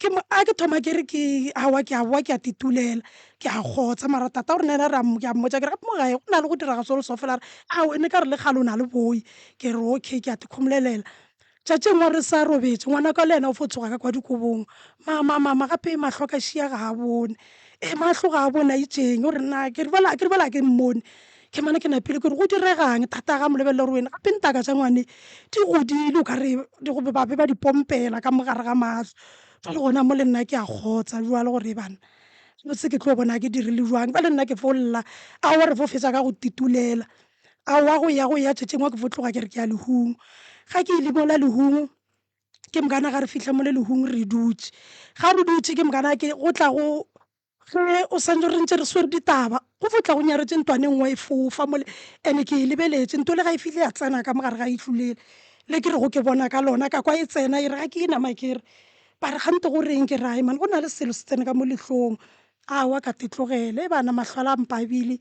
Ke mo a ke thoma ke re ke aowa ke a bowa ke a titulela ke a kgotsa mara tata gore nna ena ke a mmotša ke re gape mo gae go na le go diraga so le so fela a re aowa ene ka re le kgale o na le boi. Ke re okay ke a tikhomolelela. Tšatši engwe re sa robetše ngwanaka le yena o fo tsoga ka kwa dikobong, mama mama gape mahlo a ka šia ga a bone. Ee mahlo ga a bone a itšeng o re na ke re bjale ke re bjale ga ke mmone. Ke mane ke napile ke re go diregang thata ga mo lebelela gore wena gape ntaka tša ngwane di godile o ka re ba be ba di pompela ka mo gare ga mahlo. Jwale gona mo le nna ke a kgotsa jwale gore banna botse ke tlo bona ke dirile jwang. Jwale nna ke fo lla aowa re fo fetša ka go titulela. Aowa go ya go ya tšatši engwe ke fo tloga ke re ke ya lehung. Ga ke ile mola lehung ke mokana ga re fihla mo le lehung re dutše. Ga re dutše ke mokana ke go tla go Ge o santše re ntše re swere ditaba, go fo tla go nyaretše ntwana e nngwe e fofa mole, and-e ke e lebeletše. Nto le ga e fihle ya tsena ka mo gare ga ihlo lela le ke rego ke bona ka lona, ka kwa e tsena e re ga ke inama ke re, ba re kgante go reng? Ke re hai man go na le selo se tsene ka mo lehlong. Aowa ka te tlogele, bana mahlo ala a mpabile.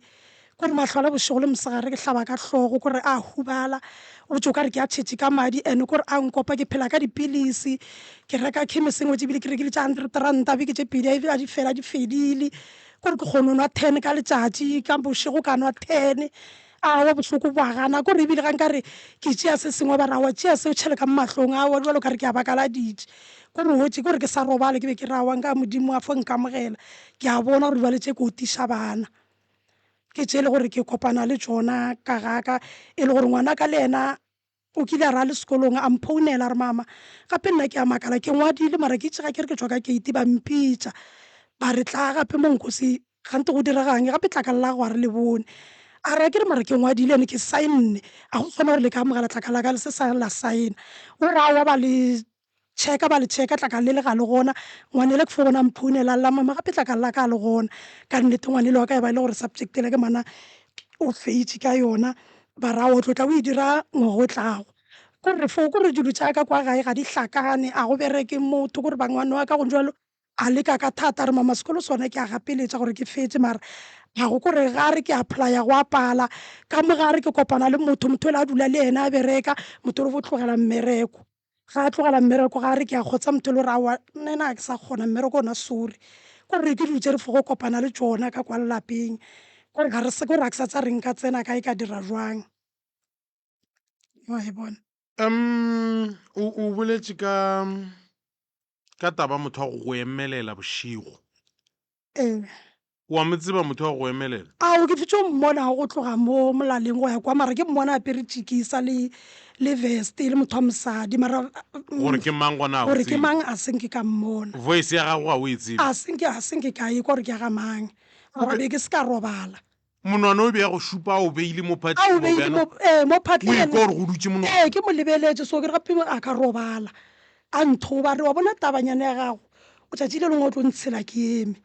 Kore mahlo ala bošego le mosegare ke hlaba ka hlogo kore a hubala o botše o kare ke a tšhetše ka madi and kore a nkopa ke phela ka dipilisi ke reka khemeseng wetse ebile ke rekile tša hundred ranta beke tše pedi a di fela di fedile kore ke kgona go nwa ten ka letšatši ka bošego ka nwa ten aowa bohloko bo a gana kore ebile ga nkare ke tšea se sengwe ba re aowa tšea se o tšhele ka mo mahlong aowa jwalo kare ke a bakaladitše kore wetse kore ke sa robale ke be ke re aowa nka modimo a fo nkamogela ke a bona gore jwale tše ke otiša bana. Ke tše e le gore ke kopana le tšona ka ga ka, e le gore ngwanaka le yena o kile a re a le sekolong a mphounela a re mama gape nna ke a makala ke ngwadile mara ke itše ga ke re ke tšwa ka gate ba mpitša ba re tla gape mo Nkosi kgante go diregang gape tlakala la gago ga re le bone. A re akere mara ke ngwadile ene ke saenne a go kgone gore le ka amogela tlakala la ka le se sa la saena. O re aowa ba le Checka ba le checka tlakala le le ga le gona. Ngwanele ke fo bona a mphounela a lla mama gape tlakala la ka ga le gona. Ka nnete ngwanele wa ka ya ba e le gore subject yela ke mana o faitše ka yona ba re aowa o tlo tla o e dira ngwaga o tlago. Ko re fo ko re dilo tša ka kwa gae ga di hlakane a go bereke motho ko re ba ngwana wa ka go jwalo a leka ka thata a re mama sekolo sona ke a gapeletša gore ke fetše mara ga go kore ga re ke apply-a go a pala. Ka mo gare ke kopana le motho motho yola a dula le yena a bereka motho yola o fo tlogela mmereko. Ga a tlogela mmereko ga a re ke a kgotsa motho le gore aowa nna ena ga ke sa kgona mmereko ona sorry. Ko re ke dilo tše re fogo kopana le tšona ka kwa lelapeng kore ga re se kore ga ke sa tsa re nka tsena kae ka dira jwang. Wa e bona. Um o o boletše ka ka taba motho wa go go emelela bošego. Ee. O a mo tseba motho wa go emelela? Ao, ke fetšo mmona go tloga mo molaleng go ya kwa, mara ke mmona a apere tšikisa le, le vest, e le motho wa mosadi, mara. Gore ke mang gona ga o Gore ke tsebe? mang a se nke ka mmona. Voice ya gagwe ga o e tsebe? A se nke, a se nke ka ekwa gore ke ya ga mang, mara be ke se ka robala. Monwana o be a go šupa a o beile mo A phatleng o goba beile bjana? mo, ee, mo O phatleng. ekwa gore go dutše monwana? Ee, ke mo lebeletše so, ke re gape a ka robala, a nthoba, a re wa bona tabanyana ya gago, o tšatši le lengwe o tlo ntshela ke eme.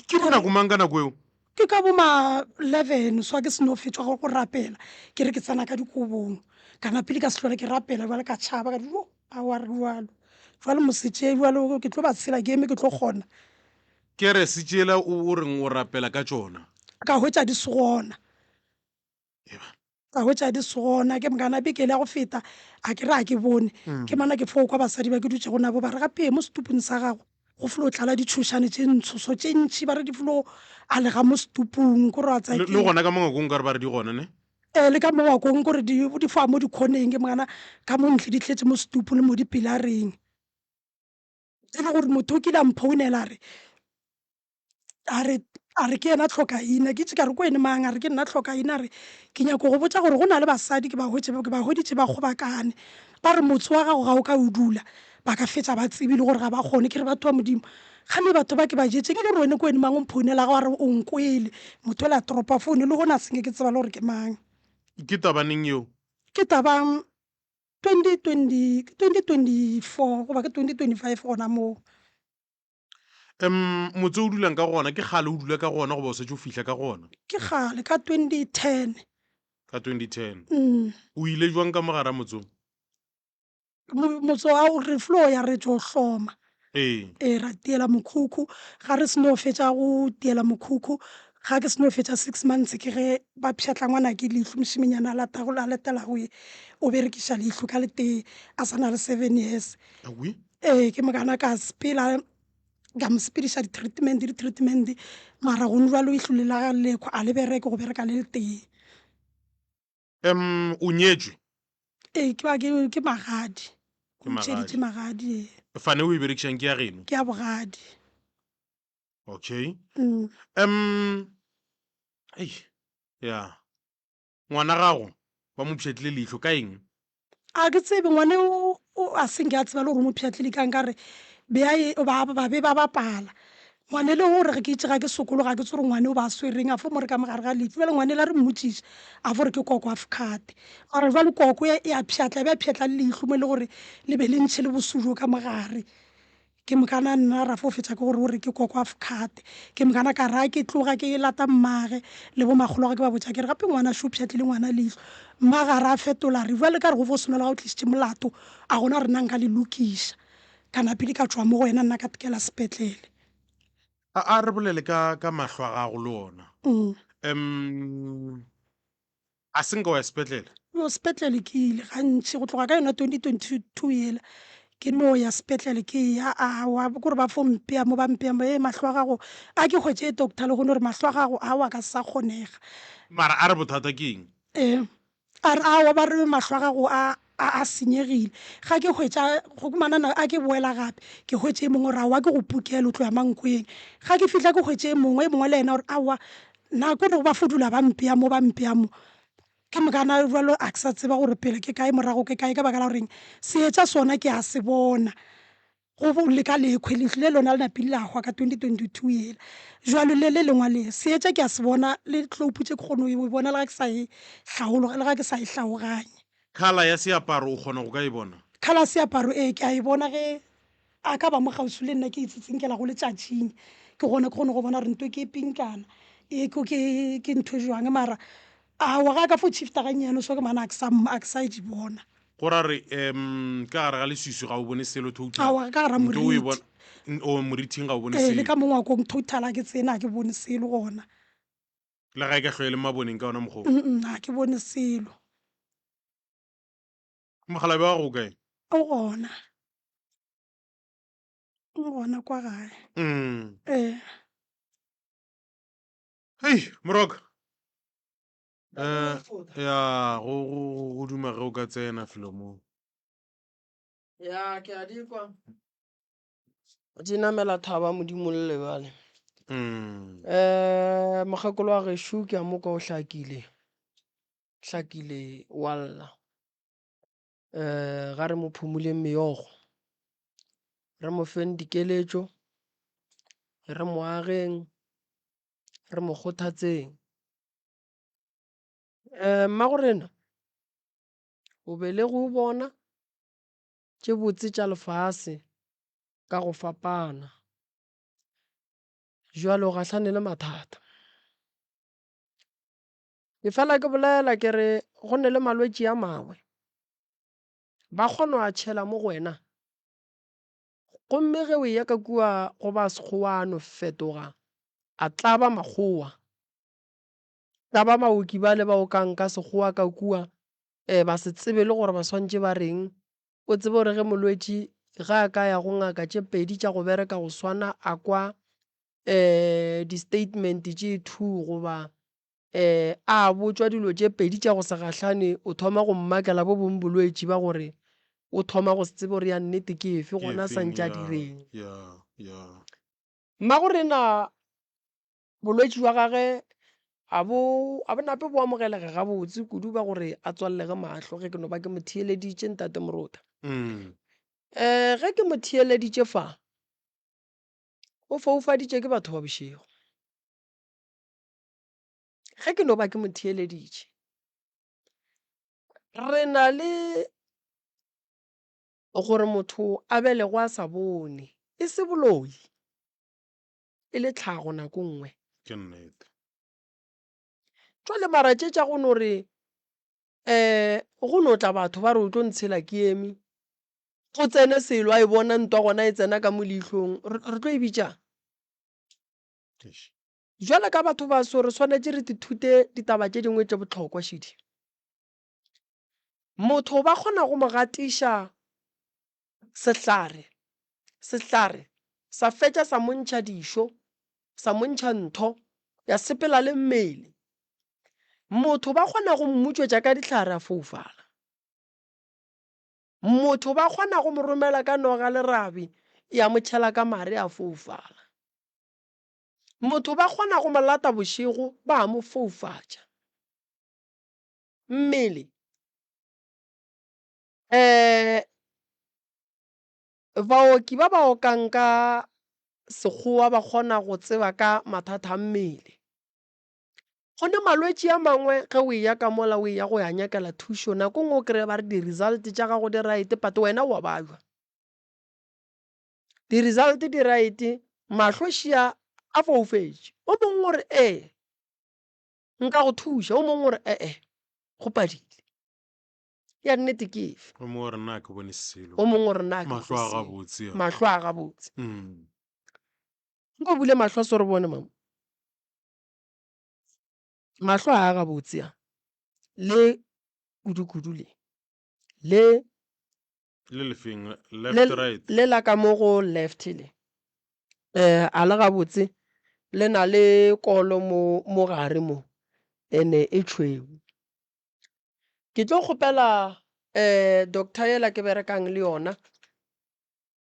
Ke bonako mang ka nako eo? Ke ka bo ma 11 so ke seno fetšwa go rapela ke re ke tsena ka dikobong ka napile ka se hlole ke rapela jwale ka tšhaba ka re jo aowa re jwalo jwale mosetše jwalo ke tlo ba tshela ke eme ke tlo kgona. Kerese tšela o reng o rapela ka tšona? Ka hwetša di se gona. Ka hwetša di se gona ke mokana beke ele ya go feta a ke re a ke bone ke mana ke fo kwa basadi ba ke dutšego nabo ba re gape mo setupung sa gago go flo tlala ditšhošane tše ntsho so tše ntši ba re di flo alega mo setupung ko re wa tsaya Le gona ka mo ngwakong ka re ba re di gona ne? Ee le ka mo ngwakong ko re di di foa mo dikhoneng ke mokana ka mo ntle di tletše mo setupung le mo dipilareng. E le gore motho o kile a mphounela a re A re, a re ke yena tlhokaina. Ke itše ka re ko ene mang? A re ke nna tlhokaina. A re ke nyako go botša gore go na le basadi ke ba hwetše, ke ba hweditše ba kgobakane. Ba re motse wa gago ga o ka o dula, ba ka fetša ba tsebile gore ga ba kgone. Ke re batho ba Modimo, kgane batho ba ke ba jetše. Ke le gore wene ko ene mang o mphounela wa re o nkwele. Motho yola a tropa phone le gona a se nke ke tseba le gore ke mang. Ke taba neng yeo? Ke taba 2020, ke 2024 goba ke 2025 gona moo. Um motse o dulang ka gona ke kgale o dula ka gona goba o setse o fihla ka gona? Ke kgale ka 2010. Ka 2010. Mm. O ile jwang ka mogara motse o? Motse wa re flo ya re tšo hloma. Ee. Ee, ra tiela mokhukhu. Ga re seno fetša go tiela mokhukhu, Ga ke seno fetša six months ke ge ba pšhatla ngwanake leihlo, mošemenyana a latago, a latelago ye o berekiša leihlo ka letee a sa na le seven years. Awi. Ee, ke mokana ka sepela ka mo sepediša di-treatment di-treatment mara gone jwalo leihlo le la lekhwa a le bereke go bereka le letee. Um o nyetšwe? Ee, ke ba ke ke magadi. Ke magadi. Ntšheditše magadi ee. Fane o e berekišang ke ya geno? Ke ya bogadi. Okay. Mm. Um ei ya ngwana gago ba mo pšhatlile leihlo ka eng? A ke tsebe ngwane o o a senke a tseba le gore o mo pšhatlile kang ka re be a e ba ba be ba bapala. Ngwane le gore ge ke itše ga ke sokologa ga ke tsebe gore ngwane o ba swereng a fo mo re ka mogare ga leihlo. Bjale ngwane la re mmotšiša a fo re ke koko a fkhate. Mara jwale koko e a pšhatla e be a pšhatla le leihlo mo e le gore le be le ntšhe le bosujo ka mogare. Ke mokana nna ra fo fetša ke gore o re ke koko Afkhate. Ke mokana ka ra ke tloga ke lata mmage le bo makgolo ke ba botša ke re gape ngwana šo pšhatlile ngwana leihlo. Mmage a re a fetola a re bjale ka re go fo swana le ga o tlišitše molato a gona rena nka le lokiša. Ka napile ka tšwa mo go yena nna ka tekela sepetlele. A a re bolele ka ka mahlo a gago le ona. Um A se nka wa ya sepetlele? Yo sepetlele ke ile gantši go tloga ka yona 2022 yela ke no ya sepetlele ke ya awa kore ba fo mpea mo ba mpea mo e mahlo a gago a ke hwetše doctor le gone gore mahlo a gago awa ka se sa kgonega. Mara a re bothata ke eng? Ee a re awa ba re mahlo a gago a a senyegile ga ke hwetša go manana a ke boela gape ke hwetše e mongwe gore aowa ke go pukele o tlo ya Mankweng ga ke fihla ke hwetše e mongwe e mongwe le yena gore aowa nna ko re ba fodula ba mpea mo ba mpea mo ke mokana jalo a ke sa tseba gore pele ke kae morago ke kae ka baka la goreng seetša sona ke a se bona Go bo le ka lekhwe, leihlo le lona le napile la hwa ka 2022 yela. Jwalo le le lengwa le, seetša ke a se bona, le tloupu tše ke kgone go e bona le ga ke sa e hlaologa, le ga ke sa e hlaoganye. Colour ya seaparo o kgona go ka e bona? Colour ya seaparo, ee, ke a e bona ge a ka ba mo kgauswi le nna ke itsitsinkela go letšatšing. Ke gona ke kgone go bona gore nto ke e pinkana, e ke, ke, ke ntho e jwang. Mara aowa, ga a ka fo shifta gannyane so ke mana a ke sa, a ke sa di bona. Go ra re um ka gare ga leswiswi ga o bone selo total. Aowa, ka gara Nto o e moriti. bona o moriting ga o bone Ee, le selo. ka mo ngwakong total ga ke tsene ga ke bone selo gona. Le ga e ka hlwa e le maboneng ka ona mokgwa o. Mm ga ke bone selo. Mokgalabje wa gago o kae? O gona. O gona kwa gae. Ee. Hei, moroka. Eh, ya go go go- go duma ge o ka tsena felo mo. Ya, ke a di kwa. Di namela thaba modimo le lebale. Eh, mokgekolo wa gešo ke a mo kwa o hlakile. Hlakile wa lla. Eh, ga re mo phumuleng meokgo. Re mo feng dikeletšo. Re mo ageng. Re mo kgothatseng. Mmagorena, o belege o bona tše botse tša lefase ka go fapana, jwale o gahlane le mathata. Ke fela ke bolela ke re go ne le malwetši a mangwe ba kgona go a tšhela mo go wena, gomme ge o eya ka kua go ba Sekgowa a no fetoga a tlaba Makgowa. Ka ba baoki bale ba okang ka Sekgowa ka kua, um ba se tsebe le gore ba swantše ba reng. O tsebe gore ge molwetši ge a ka ya go ngaka tše pedi tša go bereka go swana a kwa um di-statement tše two goba um a botšwa dilo tše pedi tša go se gahlane, o thoma go mmakela bo bong bolwetši ba gore o thoma go se tsebe gore ya nnete ke efe Ke gona efeng santše a ya direng. ya ya. Mmagorena Bolwetši bja gage a bo a bo nape bo amogelege gabotse kudu ba gore a tswalelege mahlo ge ke no ba ke mo theeleditše Ntate Morota. Ge ke mo theeleditše fa, o foufaditše ke batho ba bošego. Ge ke no ba ke mo theeleditše, re na le gore motho a belegwe a sa bone, e se boloi. e le tlhago nako nngwe. Ke nnete. Jwale mara tše tša go no re um go no tla batho ba re o tlo ntshela ke eme, go tsene selo a e bona ntwa gona e tsena ka mo leihlong, re tlo e bitšang? Eish. Jwale ka batho baso re swanetše re tithute ditaba tše dingwe tše bohlokwa šidi. Motho ba kgona go mo gatiša sehlare, sehlare sa fetša sa mo ntšha dišo, sa mo ntšha ntho, ya sepela le mmele. Motho ba kgona go mmutšwetša ka dihlare a foufala. Motho ba kgona go mo romela ka noga lerabi ya mo tšhela ka mare a foufala. Motho ba kgona go mo lata bošego ba mo foufatša. Mmele um baoki ba ba okang ka Sekgowa ba kgona go tseba ka mathata a mmele. Go ne malwetši a mangwe ge o eya ka mola o eya go ya nyakela thušo nako nngwe o kry-e ba re di-result tša gago di right but wena wa babja. Di-result di right mahlo šia a foufetše. O mongwe o re ee nka go thuša, o mongwe o re ee go padile. Ya nnete ke efe? O mongwe o re nna ke bone selo. O mongwe o re nna ke Mahlo a gabotse. Mahlo a gabotse. Nko bule mahlo a so re bone mama. Mahlo a gabotse a le kudu-kudu le le Le lefeng left right le la ka mo go left le eh a le gabotse le na le kolo mo mo gare mo ene e tšhweu. Ke tlo kgopela eh doctor yela ke berekang le yona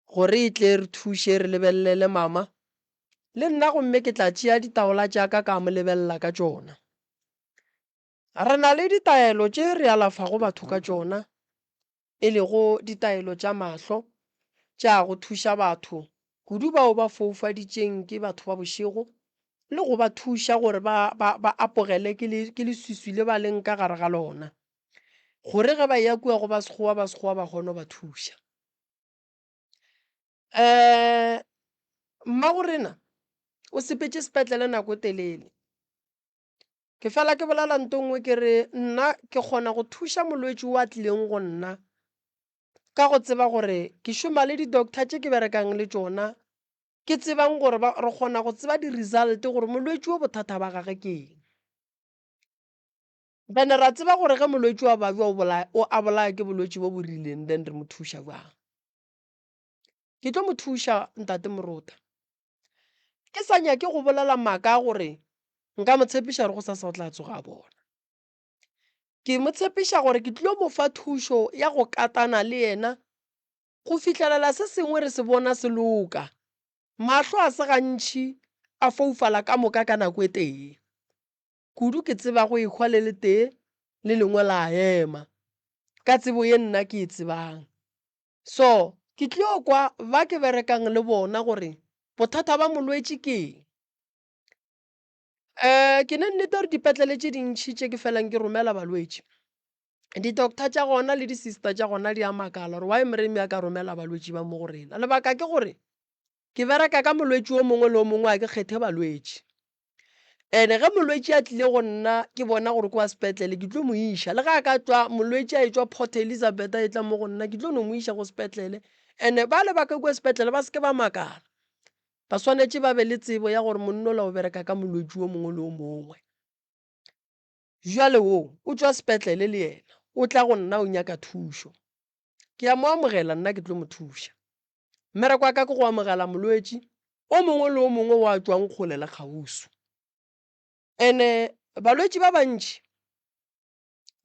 gore e tle re thuše re lebelele mama le nna gomme ke tla tšea ditaola tša ka ka mo lebelela ka tšona. Re na le ditaelo tše re alafago batho ka tšona, e lego ditaelo tša mahlo tša go thuša batho, kudu bao ba foufaditšeng ke batho ba bošego, le go ba thuša gore ba, ba, ba apogele ke, le, ke leswiswi le ba leng ka gare ga lona, gore ge ba eya kua go ba Sekgowa, ba Sekgowa ba kgone go ba thuša. Um mmagorena o sepetše sepetlele nako e telele. Ke fela ke bolela nto nngwe ke re nna ke kgona go thuša molwetši o a tlileng go nna ka go tseba gore ke šoma le di-doctor tše ke berekang le tšona, ke tsebang gore ba re kgona go tseba di-result gore molwetši o bothata ba gage ke eng. Then ra tseba gore ge molwetši wa babja o bolaya o a bolaya ke bolwetši bo bo rileng then re mo thuša bjang. Ke tlo mo thuša Ntate Morota. Ke sa nyake go bolela maaka a gore nka mo tshepiša gore gosasa o tla tsoga a bona. Ke mo tshepiša gore ke tlilo mo fa thušo ya go katana le yena go fihlelela se sengwe re se bona se loka. Mahlo a se gantši a foufala ka moka ka nako e tee. Kudu ke tseba go ehwa le letee le lengwe la ema, ka tsebo ye nna ke e tsebang. So, ke tlio kwa ba ke berekang le bona gore bothata ba molwetši ke eng. Um ke ne nnete gore dipetlele tše dintši tše ke felang ke romela balwetši, di-doctor tša gona le di-sister tša gona di a makala gore why Moremi a ka romela balwetši ba mo go rena. Lebaka ke gore Ke bereka ka molwetši o mongwe le o mongwe, ga ke kgethe balwetši. And-e ge molwetši a tlile go nna ke bona gore ke wa sepetlele, ke tlo mo iša. Le ge a ka tšwa molwetši a etšwa Port Elizabeth a etla mo go nna, ke tlo no mo iša go sepetlele. And-e bale ba ka kua sepetlele ba se ke ba makala, ba swanetše ba be le tsebo ya gore monna ola o bereka ka molwetši o mongwe le o mongwe. Bjale wo o tšwa sepetlele le yena o tla go nna o nyaka thušo, ke a mo amogela nna ke tlo mo thuša. Mmereko wa ka ke go amogela molwetši o mongwe le o mongwe wa tšwang kgole le kgauswi. Ene balwetši ba bantši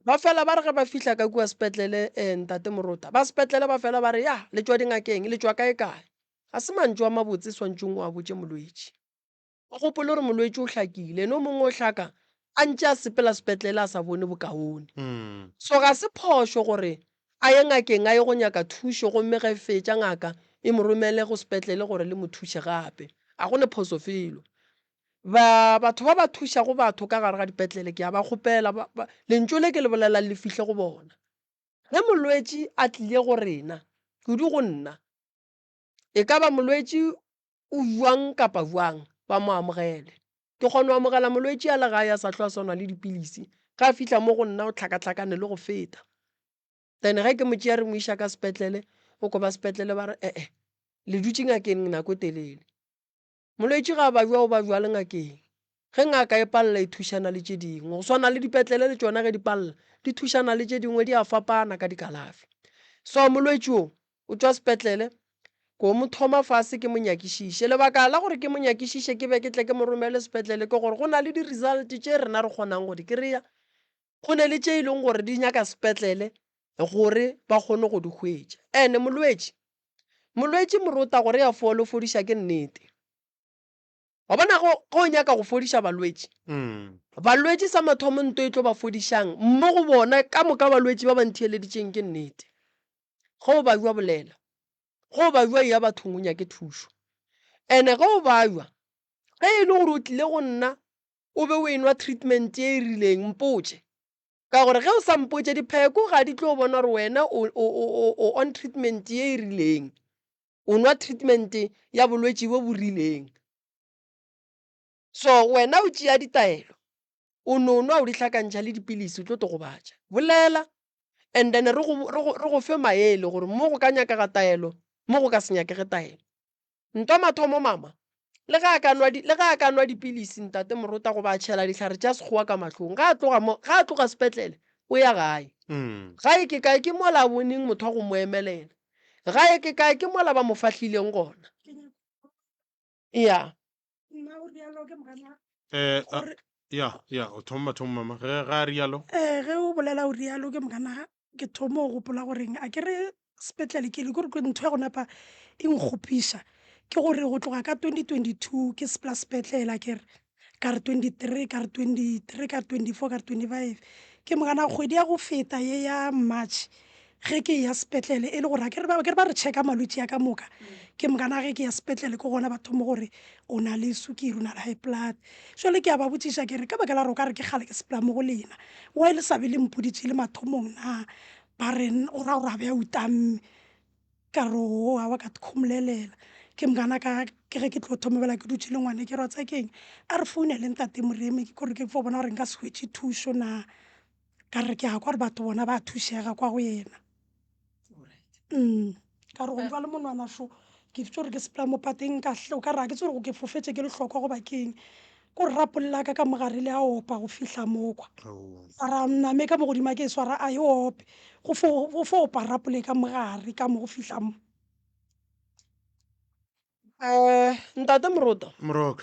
ba fela ba re ge ba fihla ka kua sepetlele um ntate Morota, ba sepetlele ba fela ba re ya le tšwa dingakeng, le tšwa kae kae. Ga se mantšu a mabotse swantšeng o a botše molwetši. O gopole gore molwetši o hlakile, ene o mongwe o hlaka a ntše a sepela sepetlele a sa bone bokaone. So ga se phošo gore a ye ngakeng a ye go nyaka thušo gomme ge e fetša ngaka e mo romele go sepetlele gore le mo thuše gape. A go ne phoso felo. Ba batho ba ba thušago batho ka gare ga dipetlele ke a ba kgopela ba, ba, lentšu le ke le bolelang le fihle go bona. Ge molwetši a tlile go rena, kudu go nna, e ka ba molwetši o bjang kapa bjang, ba mo amogele. Ke kgona go amogela molwetši a le gae a sa hlwe a swanwa le dipilisi, ge a fihla mo go nna o hlakahlakane le go feta. Then ge ke mo tšea re mo iša ka sepetlele, o ko ba sepetlele ba re e-e, le dutše ngakeng nako e telele. Molwetši ga a babja o babja le ngakeng. Ge ngaka e palela e thušana le tše dingwe. Go swana le dipetlele le tšona ge di palela di thušana le tše dingwe di a fapana ka dikalafi. So molwetši wo o tšwa sepetlele ko mo thoma fase ke mo nyakišiše. Lebaka la gore ke mo nyakišiše ke be ke tle ke mo romele sepetlele ke gore go na le di-result tše rena re kgonang go di kry-a, go ne le tše e leng gore di nyaka sepetlele gore ba kgone go di hwetša. And-e molwetši, molwetši morota gore a fole o fodiša ke nnete. Wa bona go ge o nyaka go fodiša balwetši, balwetši sa mathomo nto e tlo ba fodišang mo go bona ka moka balwetši ba ba ntheeleditšeng ke nnete. Ge o babja bolela, ge o babja eya bathong o nyake thušo. And-e ge o babja, ge e le gore o tlile go nna o be o enwa treatment ye e rileng mpotše. Ka gore ge o sa mpotše dipheko ga di tlo bona gore wena o, o, o, o on treatment ye e rileng. O nwa treatment ya bolwetši bo bo rileng. So wena o tšea ditaelo, o no nwa o di hlakantšha le dipilisi o tlo to gobatša. Bolela and then re go, re go, re go fe maele gore mo go ka nyakega taelo, mo go ka se nyakege taelo. Ntwa mathomo mama, le ge a ka nwa, le ge a ka nwa dipilisi ntate Morota goba a tšhela dihlare tša Sekgowa ka mahlong, ge a tloga mo, ge a tloga sepetlele o ya gae. Gae ke kae? Ke mola a boneng motho wa go mo emelela. Gae ke kae? Ke mola ba mo fahlileng gona. Ya. Nna o rialo ke mogana. Eh, a, ya, ya, o thoma thoma mama. Ge ga rialo. Eh, ge o bolela o rialo ke mogana ke thoma go gopola goreng a ke re sepetlele ke le kore ke ntho ya go napa e nkgopiša ke gore go tloga ka 2022 ke sepela sepetlele a ke re ka re 23 ka re 23 ka re 24 ka re 25 ke mogana kgwedi ya go feta ye ya March ge ke ya sepetlele e le gore ke re ba ke re ba re checka malwetši a ka moka ke mogana ge ke ya sepetlele ke gona ba thoma gore o na le sukiri o na le high blood jale ke a ba botšiša ke re ka baka la gore o ka re ke kgale ke sepela mo go lena why le sa be le mpoditše le mathomong na ba re o ra gore a be a utamme Ka re o awa ka khomolelela. Ke mokana ka ke ge ke tlo thoma bjale ke dutše le ngwane ke re wa tseba keng a re founele ntate Moremi ke gore ke fo bona gore nka se hwetše thušo na. Ka re ke a kwa gore batho bona ba thušega kwa go yena. Ka re go utlwa le monwana šo ke tšo re ke sepela mo pateng ka o ka re ga ke tsebe gore ke fofetše ke lehlokwa goba keng. Ko re rapo la ka ka mogare le a opa go fihla mo kwa. Mara name ka mo godimo a ke e swara a e ope. Go fo go fo opa rapo le ka mogare ka mo go fihla mo. Eh, Ntate Morota. Moroka.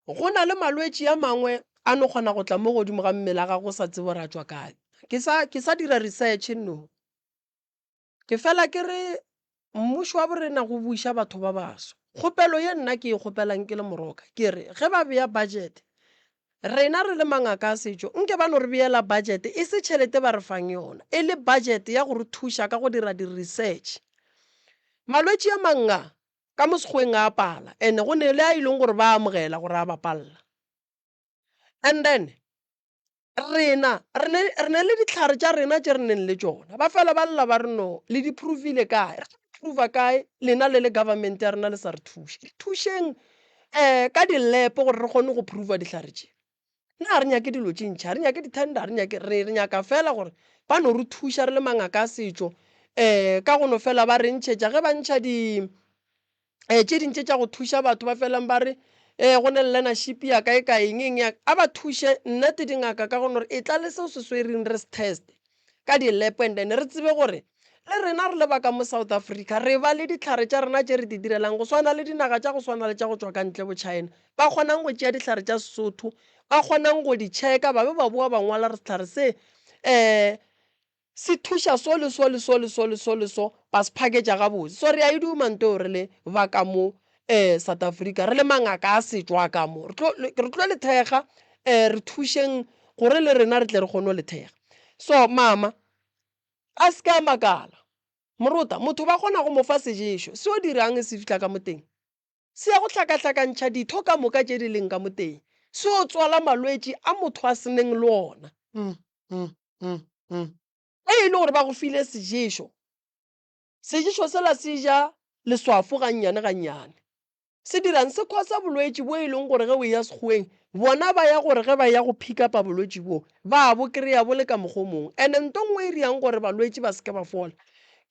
Go na le malwetši a mangwe a no kgona go tla mo godimo ga mmele a gago o sa tsebe gore a tšwa kae. Ke sa ke sa dira research no. Ke fela ke re mmušo wa borena go buša batho ba baso. Kgopelo ye nna ke e kgopelang ke le Moroka ke re ge ba bea budget, rena re le mangaka a setšo nke ba no re beela budget e se tšhelete ba re fang yona, e le budget ya go re thuša ka go dira di-research. Malwetši a mang a ka mo Sekgoweng a a pala and go ne le a e leng gore ba a amogela gore a ba palela. And then Rena, re ne, re ne le dihlare tša rena tše re neng le tšona. Ba fela ba lla ba re, No, le di provile kae? Re tlo di prova kae lena le le government ya rena le sa re thuše? Re thušeng um ka di-lab gore re kgone go prova dihlare tše. Na ga re nyake dilo tše ntši, ga re nyake di-tender, ga re nyake, re, re nyaka fela gore ba no re thuša re le mangaka a setšo um ka go no fela ba re ntšhetša ge ba ntšha di, um tše ding tše tša go thuša batho ba felang ba re um go ne le learnership ya kae ka eng eng ya a ba thuše nnete dingaka ka gone gore e tla le seo se swereng re se test ka di-lab and then re tsebe gore le rena re le ba ka mo South Africa re ba le dihlare tša rena tše re di direlang go swana le dinaga tša go swana le tša go tšwa ka ntle bo China ba kgonang go tšea dihlare tša Sesotho ba kgonang go di checka ba be ba boa ba ngwala re sehlare se um Se thuša so le so le so le so le so le so, ba se phaketša gabotse. So re a e duma nto eo re le ba ka mo um South Africa, re le mangaka a setšo a ka mo. Re tlo, re tlo le thekga, um re thušeng gore le rena re tle re kgone go le thekga. So mama a se ke a makala, morota, motho ba kgona go mo fa seješo, se o dirang se fihla ka mo teng? Se ya go hlakahlakantšha ditho ka moka tše di leng ka mo teng. Se yo tswala malwetši a motho a se neng le ona. Ge e le gore ba go file seješo, seješo sela se ja leswafo gannyane gannyane. Se dirang? Se khosa bolwetši bo e leng gore ge o eya Sekgoweng, bona ba ya gore ge ba eya go pick up-a bolwetši boo, ba bo kry-a bo le ka mokgwa o mongwe. And-e nto nngwe e dirang gore balwetši ba se ke ba fola,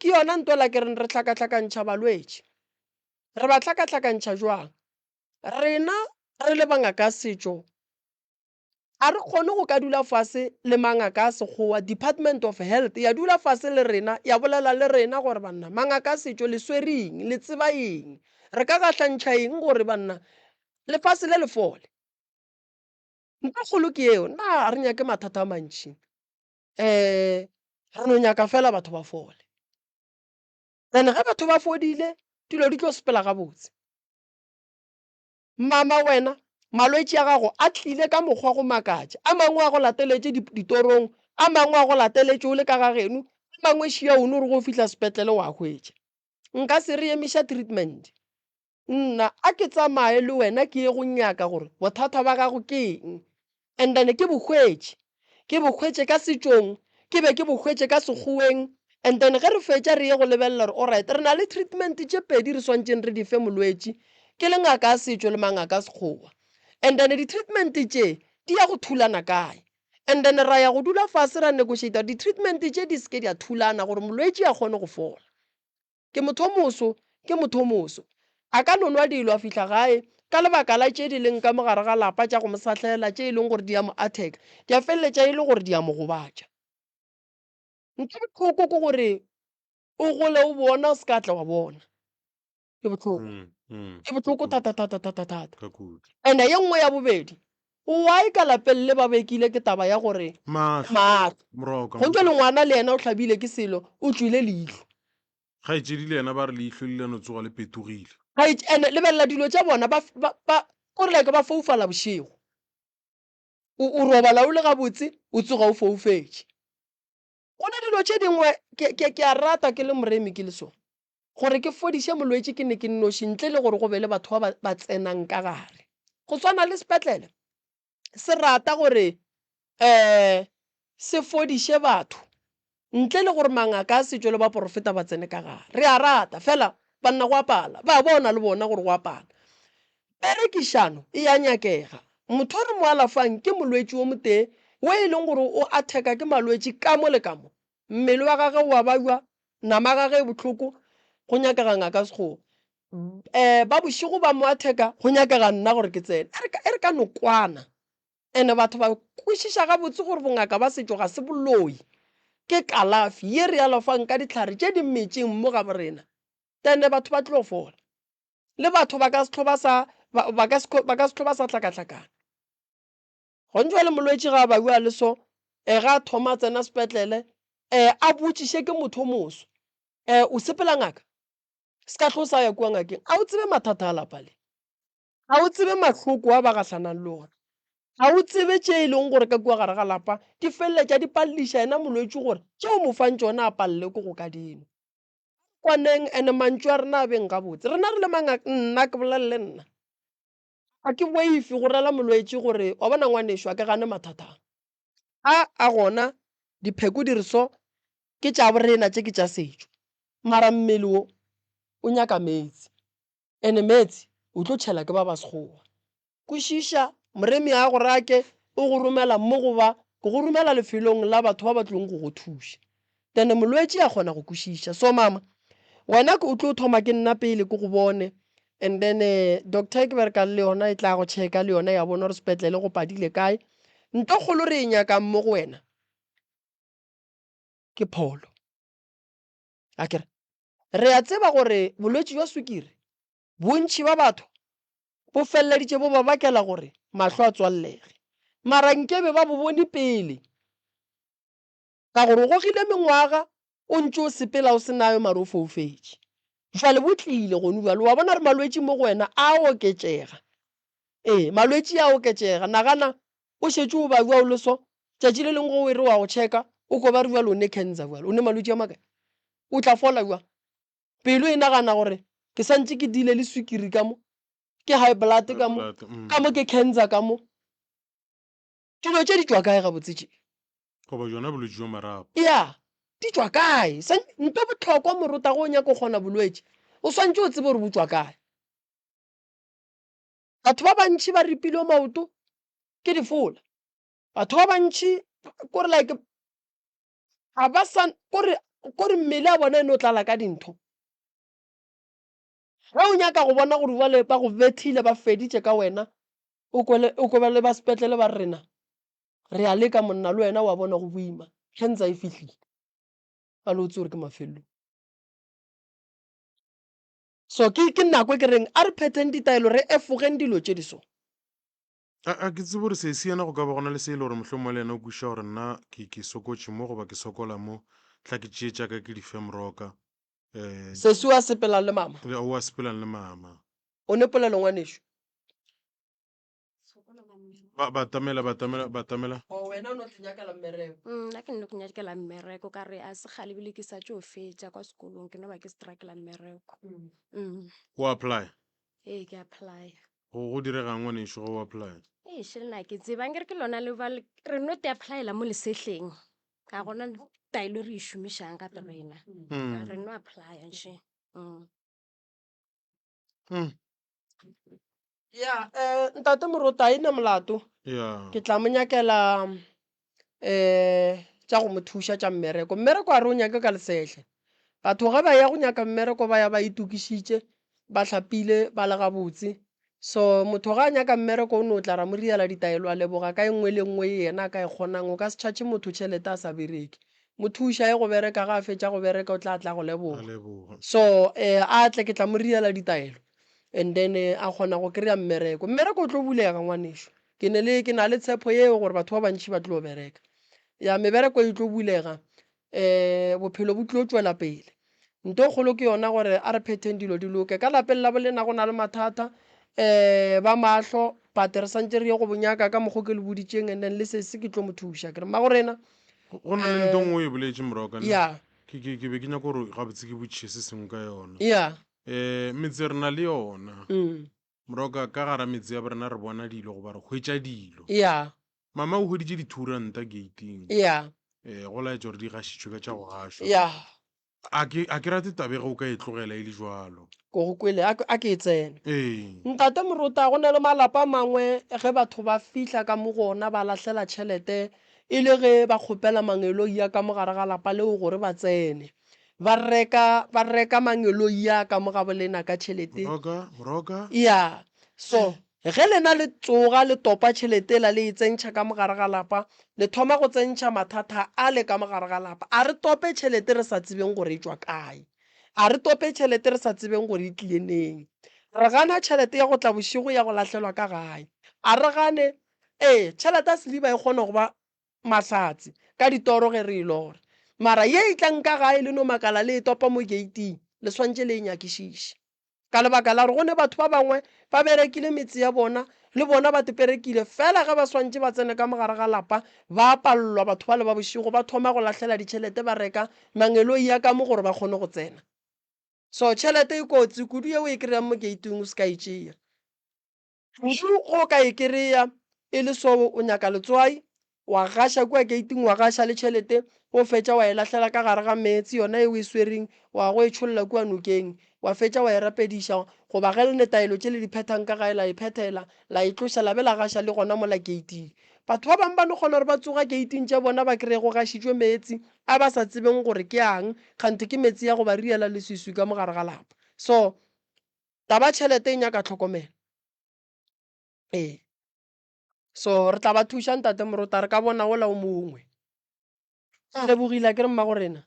ke yona nto ela ke reng re hlakahlakantšha balwetši. Re ba hlakahlakantšha jwang? Rena Re le bangaka a setšo a re kgone go ka dula fase le mangaka a sekgowa, Department of Health ya dula fase le rena ya bolela le rena gore banna mangaka a setšo le swere eng, le tseba eng, re ka gahlantšha eng gore banna lefase le le fole. Ntho e kgolo ke yeo, nna ga re nyake mathata a mantši, re no nyaka fela batho ba fole. Then ge batho ba fodile dilo di tlo sepela gabotse. Mama wena, malwetši a gago a tlile ka mokgwa go makatša. A mangwe a go lateletše ditorong, a mangwe a go lateletše o le ka ga geno, a mangwe šia o no re go fihla sepetlele wa hwetša. Nka se re emiša treatment. Nna a ke tsamaye le wena ke ye go nyaka gore bothata ba gago ke eng. And then ke bo hwetše. Ke bo hwetše ka setšong, ke be ke bo hwetše ka sekgoweng. And then ge re fetša re ye go lebelela gore alright re na le treatment tše pedi re swantšeng re di fe molwetši, ke le ngaka ya setšo le mangaka a sekgowa. And then di-treatment tše di ya go thulana kae? And then ra ya go dula fase ra negotiate gore di-treatment tše di se ke di a thulana gore molwetši a kgone go fola. Ke motho o moso, ke motho o moso. A ka no nwa dilo a fihla gae, ka lebaka la tše di leng ka mo gare ga lapa tša go mo sahlela, tše e leng gore di a mo attack, di a feleletša e le gore di a mo gobatša. Ntho e bohloko ke gore o gole o bona o se ka tla wa bona. E bohloko. E bohloko thata thata thata thata. And-e ye nngwe ya bobedi, why ka lapeng le ba bekile ke taba ya gore Mahlo. Go ntšwe le ngwana le yena o hlabile ke selo, o tšwile leihlo. Kgaetšedi le yena ba re leihlo le ile no tsoga le petogile. And lebelela dilo tša bona, ba, ba, ba, kore like ba foufala bošego. O, o robala o le gabotse, o tsoga o foufetše. Go na dilo tše dingwe, ke, ke, ke a rata ke le moremi ke le so, gore ke fodiše molwetši ke ne ke nnoši ntle le gore go be le batho ba ba tsenang ka gare. Go swana le sepetlele se rata gore um se fodiše batho ntle le gore mangaka a setšo le baporofeta ba tsene ka gare. Re a rata fela banna go a pala, ba bona le bona gore go a pala. Perekišano e a nyakega. Motho o re mo alafang ke molwetši o motee wo e leng gore o atheka ke malwetši ka mo le ka mo. Mmele wa gagwe o a babja, nama ya gagwe e bohloko, go nyakega ngaka Sekgowa. Um ba bošego ba mo atheka, go nyakega nna gore ke tsene. E re ka, e re ka no kwana. And-e batho ba kwešiša gabotse gore bongaka ba setšo ga se boloi, ke kalafi ye re alafang ka dihlare tše di metšeng mo ga borena. Then batho ba tlo fola. Le batho ba ka se hlo ba sa, ba ka se, ba ka se hlo ba sa hlakahlakana. Gone jwale molwetši ga a babja a le so, e ga a thoma a tsena sepetlele, e a botšiše ke motho o moso, e o sepela ngaka? Se ka hlo sa ya kua ngakeng. A o tsebe mathata a lapa le? A o tsebe mahloko a ba gahlanang le ona? A o tsebe tše e leng gore ka kua gare ga lapa di feleletša di palediša yena molwetši gore tše o mo fang tšona a palele ke go ka di nwa? Kwaneng ene mantšu a rena a beng gabotse. Rena re le mangaka, nna ke bolele le nna. Ga ke boife go rela molwetši gore, wa bona ngwanešo, a ke gane mathata a. A a gona, dipheko di re so, ke tša borena tše ke tša setšo. Mara mmele wo o nyaka meetse, ene meetse o tlo tšhela ke ba ba Sekgowa. Kwešiša, moremi a go rake, o go romela mo go ba, ke go romela lefelong la batho ba ba tlong go go thuša. Then molwetši a kgona go kwešiša. So mama, wena o tlo thoma ke nna pele ke go bone and then doctor e ke berekang le yona e tla go checka le yona ya bona gore sepetlele go padile kae. Nto kgolo re e nyakang mo go wena ke pholo. Akere re a tseba gore bolwetši jwa sukiri bontši ba batho bo feleleditše bo ba bakela gore mahlo a tswallege. Mara nkebe ba bo bone pele ka gore o gogile mengwaga o ntše o sepela o se nayo mare o foufetše. Jwale bo tlile gonu bjale, wa bona gore malwetši mo go wena a oketšega. Ee, malwetši a oketšega. Nagana o šetše o babja o le so, tšatši le lengwe ge o e re wa go checka, o ko ba re bjale o ne cancer bjale, o ne malwetši a makae? O tla fola bjang? Pelo e nagana gore ke santše ke deale le swikiri ka mo, ke high blood ka mo, ka mo ke cancer ka mo. Dilo tše di tšwa kae gabotse tše? Goba bjona bolwetši bja marapo. Ya, di tšwa kae? Nto bohlokwa morota ge o nyaka go kgona bolwetši, o swantše o tsebe gore bo tšwa kae. Batho ba bantši ba ripilwe maoto ke difola. Batho ba bantši kore like ga ba sa kore kore mmele ya bona e no tlala ka dintho. Ge o nyaka go bona gore bjale ba go bethile ba feditše ka wena. O kwele, o kwe ba le ba sepetlele ba re rena re a leka monna le wena wa bona go boima, cancer e fihlile. Ba le o tsebe gore ke mafelelong. So ke, ke nako e ke reng a re phetheng ditaelo re efogeng dilo tše di so. A, a ke tsebe gore sesi yena go ka ba go na le se e le gore mohlomongwe le yena o kwešiša gore nna ke, ke sokotše mo goba ke sokola mo, tla ke tšee tša ka ke di fe moroka. Um. Sesi o a sepelang le mama. Le o a sepelang le mama. O ne polelo ngwanešu. Ba, batamela, batamela, batamela. O wena o no tlo nyakela mmereko. Nna ke nno ke nyakela mmereko ka re a se kgale ebile ke sa tšo fetša kwa sekolong ke no ba ke struggle mmereko. O apply? Ee, ke apply. Go, go diregang ngwanešu ge o apply? Eish, le nna ke tseba nkere ke lona le ba re no te applyela mo lesehleng. Ga gona taelo e re e šomišang gape rena. Re no applya nše. Ya, eh, ntate Morota a e ne molato. Ya. Ke tla mo nyakela eh tša go mo thuša tša mmereko. Mmereko a re o nyake ka lesehle. Batho ge ba ya go nyaka mmereko ba ya ba itokišitše, ba hlapile, ba le gabotse. So motho ge a nyaka mmereko o no tla ra mo riela ditaelo a leboga ka e nngwe le e nngwe ye yena a ka e kgonang. O ka se charge motho tšhelete a sa bereke. Mo thuša a ye go bereka, ge a fetša go bereka o tla tla go A leboga. leboga. So eh a tle ke tla mo riela ditaelo. And then a kgona go kry-a mmereko. Mmereko o tlo bulega ngwanešu. Ke ne le, ke na le tshepo yeo gore batho ba bantši ba tlo bereka. Ya, mebereko e tlo bulega, um bophelo bo tlo tšwela pele. Nto e kgolo ke yona gore a re phetheng dilo di loke. Ka lapeng la bolena go na le mathata, um ba mahlo, but re santše re ye go bo nyaka ka mokgo ke le boditšeng and then le sesi ke tlo mo thuša. Ke re mmagorena, Go na le nto nngwe o e boletše Moroka, ne? Ya. Ke, ke, ke be ke nyaka gore gabotse ke botšiše se sengwe ka yona. Ya. Um metse re na le yona. Moroka, ka gara metse ya borena re bona dilo goba re hwetša dilo. Ya. Mama o hweditše dithuranta geiting. Ya. Um go laetša gore di gašitšwe ka tša go gašwa. Ya. A ke, a ke rate taba e ge o ka e tlogela e le jwalo. Ko go kwele, a ke, a ke e tsene. Ee. Ntate Morota, go na le malapa a mangwe ge batho ba fihla ka mo go ona ba lahlela tšhelete e le ge ba kgopela mangeloi a ka mo gare ga lapa leo gore ba tsene. Ba reka, ba reka mangeloi a ka mo ga bolena ka tšhelete. Moroka, moroka. Ya. So, ge lena le tsoga le topa tšhelete yela le e tsentšha ka mo gare ga lapa, le thoma go tsentšha mathata ale ka mo gare ga lapa. A re tope tšhelete re sa tsebeng gore e tšwa kae. A re tope tšhelete re sa tsebeng gore e tlile neng. Re gana tšhelete ya go tla bošego ya go lahlelwa ka gae. A re gane, ee, tšhelete ya seliba e kgona go ba mahlatse ka ditoro ge re e lora. Mara ye e tlang ka gae le no makala le e topa mo geiting, le swantše le e nyakišiše. Ka lebaka la gore go ne batho ba bangwe ba berekile metse ya bona, le bona ba teperekile, fela ge ba swantše ba tsene ka mo gare ga lapa, ba palelwa, batho bale ba bošego ba thoma go lahlela ditšhelete ba reka mangeloi a ka mo gore ba kgone go tsena. So tšhelete e kotsi kudu ye o e kry-ang mo geiting o se ka e tšea. Kudu ge o ka e kereya e le so o nyaka letswai, wa gaša kua keiting wa gaša le tšhelete, o fetša wa e lahlela ka gare ga meetse yona e o e swereng wa go e tšholla kua nokeng, wa fetša wa e rapediša goba ge le ne taelo tše le di phethang ka gae la e phethela la e tloša la be la gaša le gona mola keiting. Batho ba bangwe ba no kgona gore ba tsoga keiting tša bona ba kreye go gašitšwe meetse a ba sa tsebeng gore ke ang, kganthe ke meetse ya go ba riela leswiswi ka mo gare ga lapa. So Taba tšhelete e nyaka tlhokomelo. Ee. So re tla ba thuša ntate Morota re ka bona ola o mongwe. Lebogile a ke re mmago rena.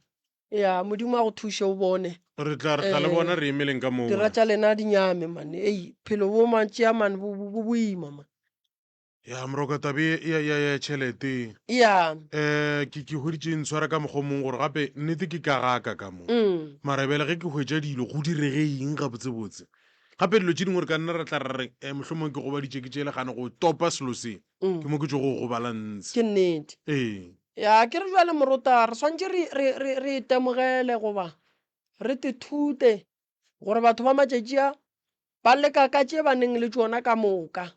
Ya Modimo a go thuše o bone. Re tla re tla le bona re emeleng ka moo. Dira tša lena di nyame man. Ei phelo bo mantši man bo bo boima man. Ya moroka tabe ya ya ya tšhelete. Ya. Eh ke ke hweditše e ntshwara ka mokgwa o mongwe gore gape nnete ke ka gaka ka mo. Mara bjale ge ke hwetša dilo go direge eng gabotsebotse. Gape dilo tše dingwe re ka nna ra tla ra re eh mohlomongwe ke gobaditše ke tšele gane go topa selo se. Ke mo ke tšo go gobala ntshe. Ke nnete. Ee. Ya ke re bjale morota re swantše re re re re itemogele goba re tithute gore batho ba matšatši a ba leka ka tše ba neng le tšona ka moka.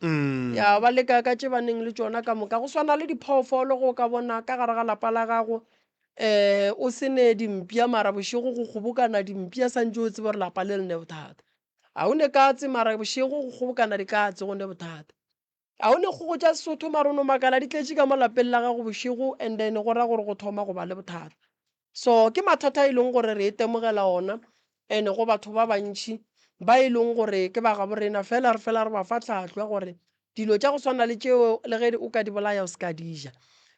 Ya, ba leka ka tše ba neng le tšona ka moka. Go swana le diphoofolo ge o ka bona ka gare ga lapa la gago um o se ne dimpša mara bošego go kgobokana dimpša santše o tsebe gore lapa le le ne bothata. Ga o ne katse mara bošego go kgobokana dikatse go ne bothata. Ga o ne kgogo tša Sesotho mara o no makala di tletše ka mo lapeng la gago bošego and then go ra gore go thoma go ba le bothata. So ke mathata a e leng gore re itemogela ona and go batho ba bantši ba e leng gore ke ba gabo rena fela re fela re ba fa tlhahlo ya gore. Dilo tša go swana le tšeo le ge o ka di bolaya o se ka di ja,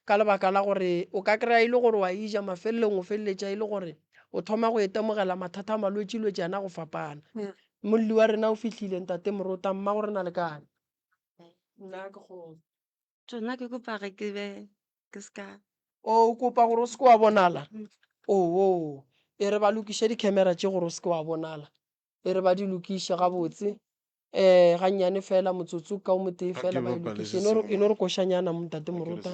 ka lebaka la gore o ka kry-a e le gore wa e ja, mafelelong o feleletša e le gore o thoma go itemogela mathata a malwetšilwetši ana a go fapana. Molli wa rena o fihlile Ntate Morota, mmago rena le kae? Nna ke kgotso. Tšona ke kopa ge ke be ke se ka. O kopa gore o se ke wa bonala? Oo, e re ba lokiše di-camera tše gore o se ke wa bonala. E re ba di lokiše gabotse. Um gannyane fela, motsotso ka o motee fela ba e lokiše. E no re košanyana mo Ntate Morota.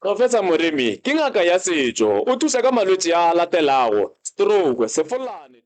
Professor Moremi ke ngaka ya setšo, o thuša ka malwetši a a latelago, stroke, sefolane.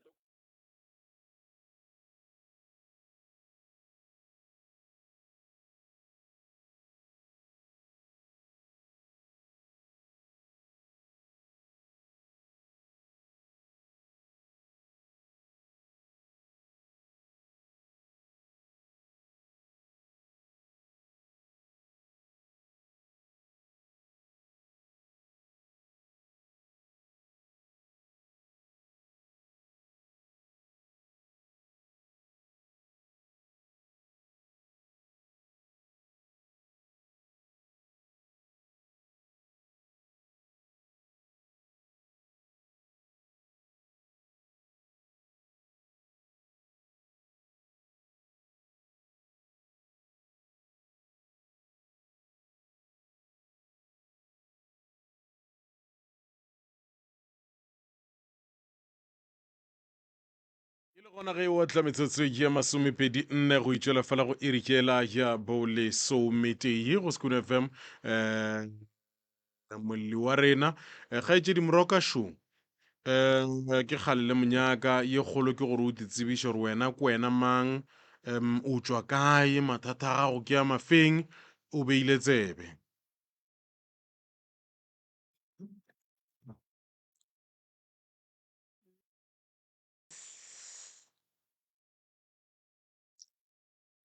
E le gona ge o otla metsotso ye masomepedi nne go itšwela fela go iri kela ya bolesometee go Sekhuno FM um molli wa rena eh, kgaetšedi Moroka šo um ke kgale le monyaka ye kgolo ke gore o te tsebiše gore wena ke wena mang um o tšwa kae mathata a gago ke a mafeng o beile tsebe.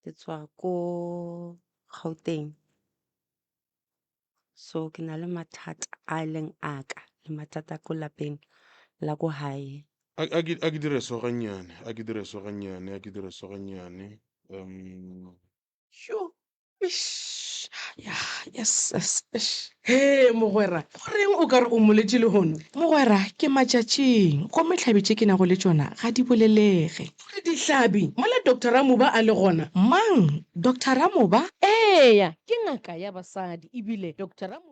Ke tswa ko Gauteng, so ke na le mathata a e leng a ka le mathata a ko lapeng la ko hae. A a ke a ke dire so gannyane, a ke dire so gannyane, a ke dire so gannyane. Um. Sho! Eish, ya, yes, yes, eish. Hee, mogwera, go reng o ka re o mmoletše lehono? Mogwera, ke matšatšing, gomme hlabi tše ke nago le tšona ga di bolelege. O re dihlabi? Mola Doctor Ramoba a le gona? Mang? Doctor Ramoba? Eya, ke ngaka ya basadi, ebile Doctor Ramoba.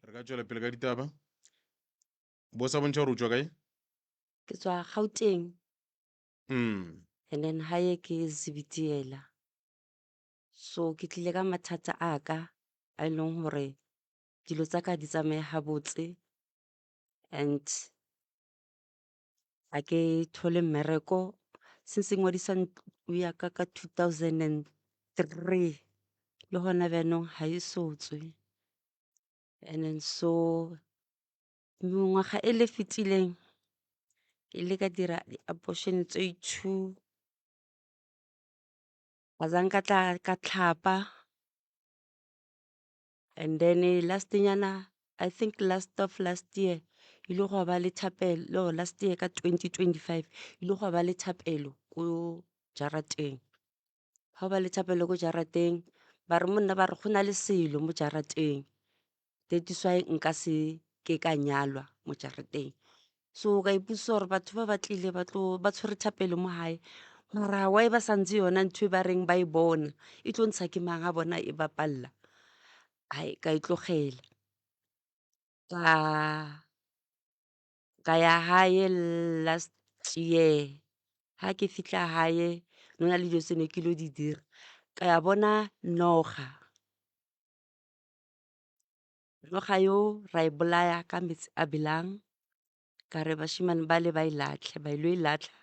Re ka tšwela pele ka ditaba. Bo sa bontšha gore o tšwa kae? Ke tswa Gauteng. Mm. And then hae ke Zibitiela. So ke tlile ka mathata a ka a e leng gore dilo tsa ka di tsamaye gabotse and ga ke thole mmereko since ngwadisa ntlo ya ka ka 2003 le gona bjanong ga e so tswe. And then so mengwaga e le fetileng ke ile ka dira di-abortion tse two, ga ka tla ka tlhapa. And then last nyana, I think last of last year, Ile gwa ba le thapelo last year ka 2025 ile gwa ba le thapelo ko jarateng. Ga ba le thapelo ko jarateng ba re monna ba re go na le selo mo jarateng. That is why nka se ke ka nyalwa mo jarateng. So ka ipotšiša gore batho ba ba tlile ba tlo ba tshwere thapelo mo gae mara why ba sa ntse yona ntho e ba reng ba e bona e tlo ntsha ke mang ga bona e ba palela. Hai ka e tlogela ka ka ya gae last year ga ke fitlha gae no na le dilo tse ne ke lo di dira ka ya bona noga. Noga yo ra e bolaya ka metsi a belang ka re bashimane ba le ba e latlhe ba ilo e latlha.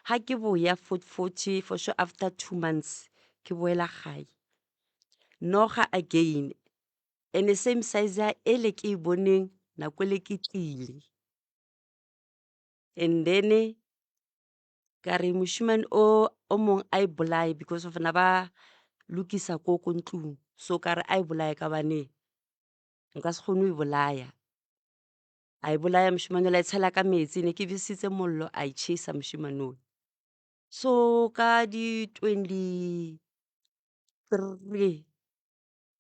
Ga ke boya futhi for sure after 2 months ke boela gae noga again and same size ya ele ke e boneng nako ele ke tlile. And then ka re moshimane o o mongwe a e bolaye because of na ba lokisa ko ko ntlong so ka re a e bolaye ka bane nka se kgone ho e bolaya. A e bolaya moshimane ola a e tshela ka metsi ne ke besitse mollo a e tjhesa moshimane oo. So ka di 23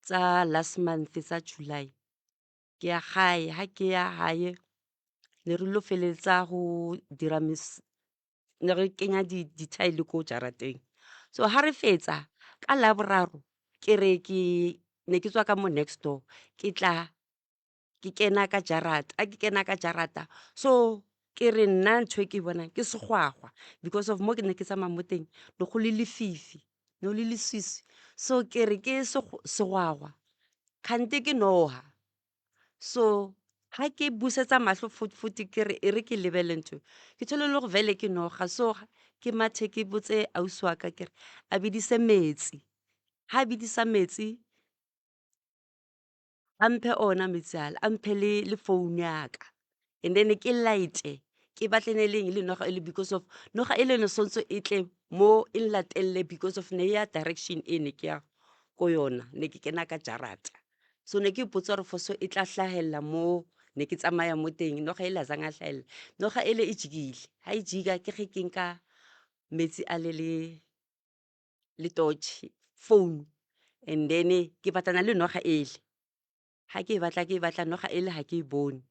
tsa last month tsa July ke ya gae ha ke ya gae ne re lo feleletsa go dira ne re kenya di-tile ko jarateng. So ha re fetsa ka Laboraro ke re ke ne ke tswa ka mo next door ke tla ke kena ka jarata a ke kena ka jarata so ke re nna ntho e ke e bonang ke segwagwa because of mo ke ne ke tsamaya mo teng ne go le lefifi ne go le leswiswi so ke re ke segwagwa kgante ke noga. So ga ke busetsa mahlo futhi ke re e re ke lebele ntho ke thole le gore vele ke noga so ke mathe ke botse ausi wa ka ke re a bidise metsi ha a bidisa metsi a mphe ona metsi ale a mphe le phone ya ka and then ke light-e ke batlene le eng le noga e le because of noga e le ne swantse e tle mo e nlatelle because of ne ya direction e ne ke ya ko yona ne ke kena ka jarata. So ne ke ipotsa gore foso e tla hlahella mo ne ke tsamaya mo teng noga ele azange a hlahella. Noga ele e jikile ha e jika ke ge ke nka metsi a le le torch phone and then ke batlana le noga ele. Ha ke e batla ke e batla noga ele ha ke e bone.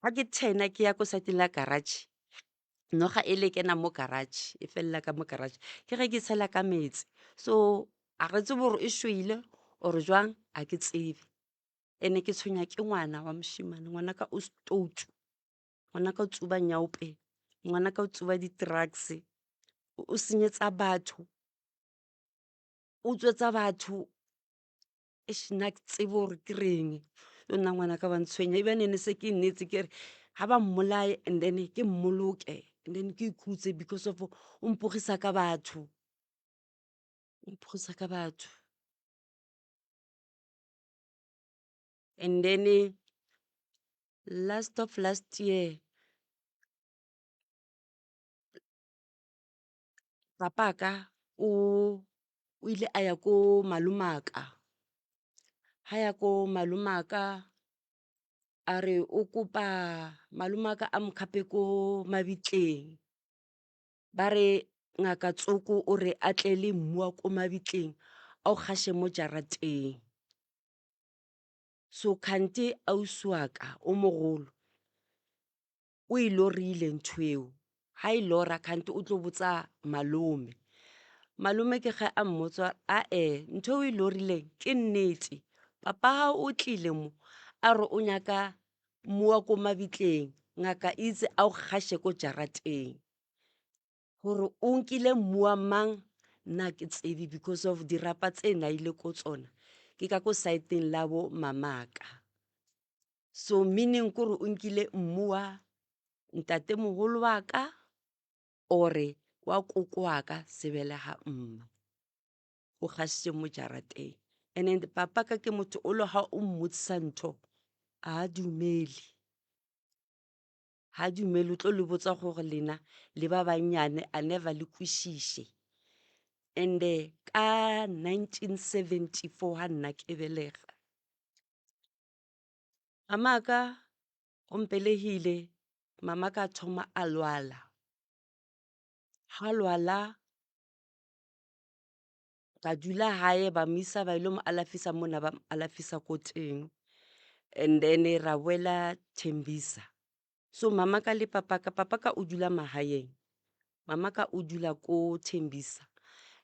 Ha ke turn-a ke ya ko side-eng la garage noga ele e kena mo garage e fella ka mo garage ke ge ke tshela ka metsi so a re tsebe gore e shwele or jwang a ke tsebe. And-e ke tshwenya ke ngwana wa moshemane ngwanaka o stoutu, ngwanaka o tsuba nyaope, ngwanaka o tsuba di-drugs, o senyetsa batho, o utswetsa batho. Eish nna ke tsebe gore ke reng yo nna ngwanaka wa ntshwenya ebane ne se ke nnetse ke re ga ba mmolaye and then ke mmoloke and then ke ikhutse because of o mpogisa ka batho, o mpogisa ka batho. And then last of last year papaka o o ile a ya ko malomaka. Ha ya ko malomaka a re o kopa malomaka a mo kgape ko mabitleng. Ba re ngaka Tsoko o re a tle le mmu wa ko mabitleng a o gashe mo jarateng. So kgante ausi wa ka o mogolo o e lorile ntho eo. Ha e lora kgante o tlo botsa malome. Malome ke ge a mmotsa ae ntho e o e lorileng ke nnete. Papa hao o tlile mo a re o nyaka mmu wa ko mabitleng ngaka e itse a o gashe ko jarateng. Gore o nkile mmu wa mang nna ke tsebe because of dirapa tse na ile ko tsona ke ka ko side-eng la bo mamaka. So meaning kore o nkile mmu wa ntatemoholo wa ka or-e wa koko wa ka sebelega mma. O gasitse mo jarateng and then papa ka ke motho o le ha o mmotsisa ntho a dumele. Ha dumele o tlo le botsa gore lena le ba bannyane a never le kwešiše. And-e ka 1974 ha nna ke belega mamaka. O mpelegile mama ka thoma a lwala. Ga lwala ka dula gae ba mo isa ba ile mo alafisa mo na ba mo alafisa ko teng and then ra boela Tembisa. So mama ka le papa ka, papa ka o dula magaeng, mama ka o dula ko Tembisa.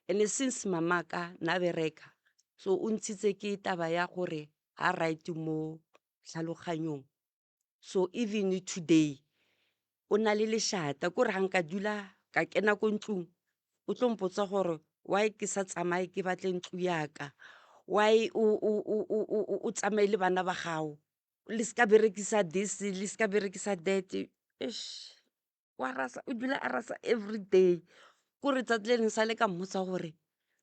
And-e since mama ka na bereka so o ntshitse ke taba ya gore ga right mo tlhaloganyong. So even today o na le lešata ko re ga nka dula ka kena ko ntlong o tlo mpotsa gore why ke sa tsamaye ke batle ntlo ya ka, why o tsamaye le bana ba gago le seka berekisa this le seka berekisa that. Eish wa rasa o dula a rasa everyday kore tsatsi le lengwe sale ka mmotsa gore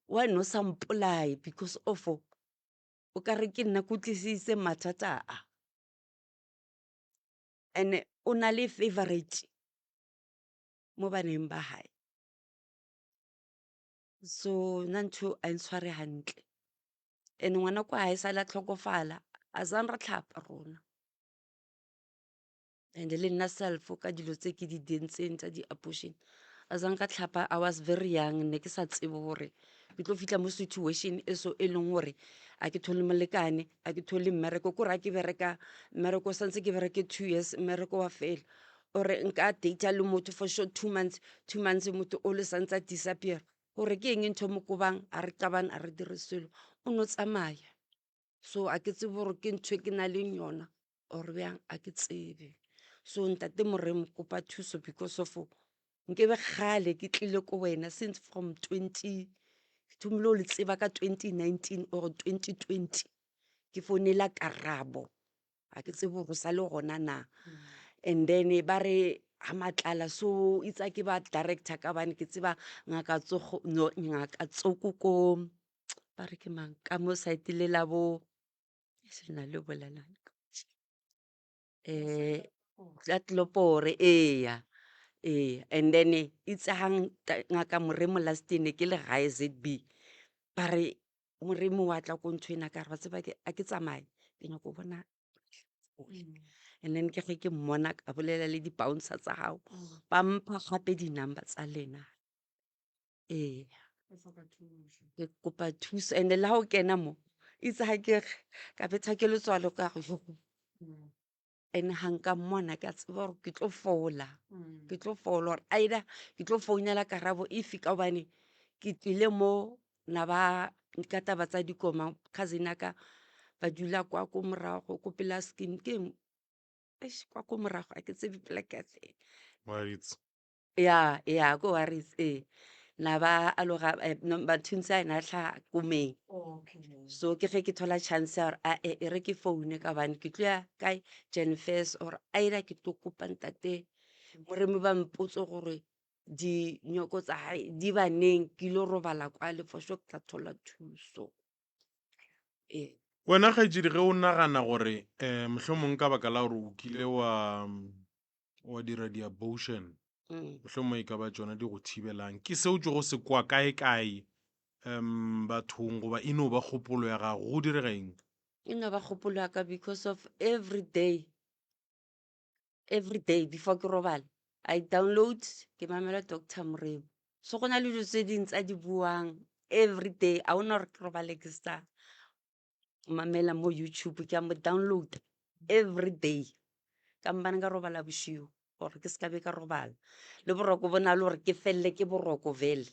why ne o sa mpolaye because of o ka re ke nna ke o tlisitse mathata a. And-e o na le favourite mo baneng ba hae. So nna ntho eo a e ntshware hantle, and ngwana kwa hae sale a tlhokofala a zang ra tlhapa rona. And le nna self ka dilo tse ke di dientseng tsa di-abortion a zang ka tlhapa I was very young ne ke sa tsebe gore ke tlo fitlha mo situation e so e leng gore a ke thole molekane a ke thole mmereko kore a ke bereka mmereko santse ke bereke two years mmereko wa fela or nka data le motho for sure 2 months 2 months motho o le santse a disappear gore ke eng ntho e mo kobang a re qabane a re dire selo o no tsamaya so a ke tsebe gore ke ntho e ke na leng yona or bjang a ke tsebe so ntate Moremi kopa thuso because of nkebe kgale ke tlile ko wena since from 20 ke thomile go le tseba ka 2019 or 2020 ke founela Karabo ga ke tsebe gore o sa le gona na and then ba re ga matlala so itse ke ba director ka bane ke tseba ngaka tsogo no ngaka tsoko ko ba re ke mang ka mo side le la bo se na le bolelang la Tlelopore eya ee and then itse ga ngaka Moremo last year ne ke le gae Z_B ba re Moremo wa tla ko nthwena ka re wa tseba ke a ke tsamaye ke nyaka go bona and then ke ge ke mmona ka bolela le di-bouncer tsa gago ba mpha gape di-number tsa lena. Ee, ke kopa thuso and-e le ga o kena mo itse ga ke re ka betha ke letswalo ka re and ga nka mmona ke a tseba gore ke tlo fola, ke tlo fola or either ke tlo founela Karabo if ka gobane ke tlile mo na ba ka taba tsa dikoma cousin ya ka ba dula kwa ko morago ko pela scheme ke eng eish kwa ko morago ga ke tsebe plek ya teng. Ya, ya, ko Warwick ee. Na ba aloga eh, no, bathuntsi a ena tlhaga komeng. So ke ge ke thola chance ya gore a e e re ke foune ka bane ke tlo ya kae Jan First or either ke tlo kopa ntate Moremi ba mpotse gore dinyoko tsa hae di ba neng ke ilo robala kwale for sure ke tla thola thuso. Ee. Wena kgaetšedi ge o nagana gore um mohlomong ka baka la gore o kile wa wa dira di-abortion mohlomongwe e ka ba tšona di go thibelang ke seo tšogo se kwa kae kae um bathong goba e no ba kgopolo ya gago go direga eng? E no ba kgopolo ya ka because of every day every day before ke robala I download ke mamela Doctor Moremi so go na le dilo tse dingwe tse a di buang every day ga gona gore ke robale ke sa mamela mo YouTube ke a mo download every day ka mpane ka robala bošego gore ke se ka be ka robala le boroko bo na le gore ke felele ke boroko vele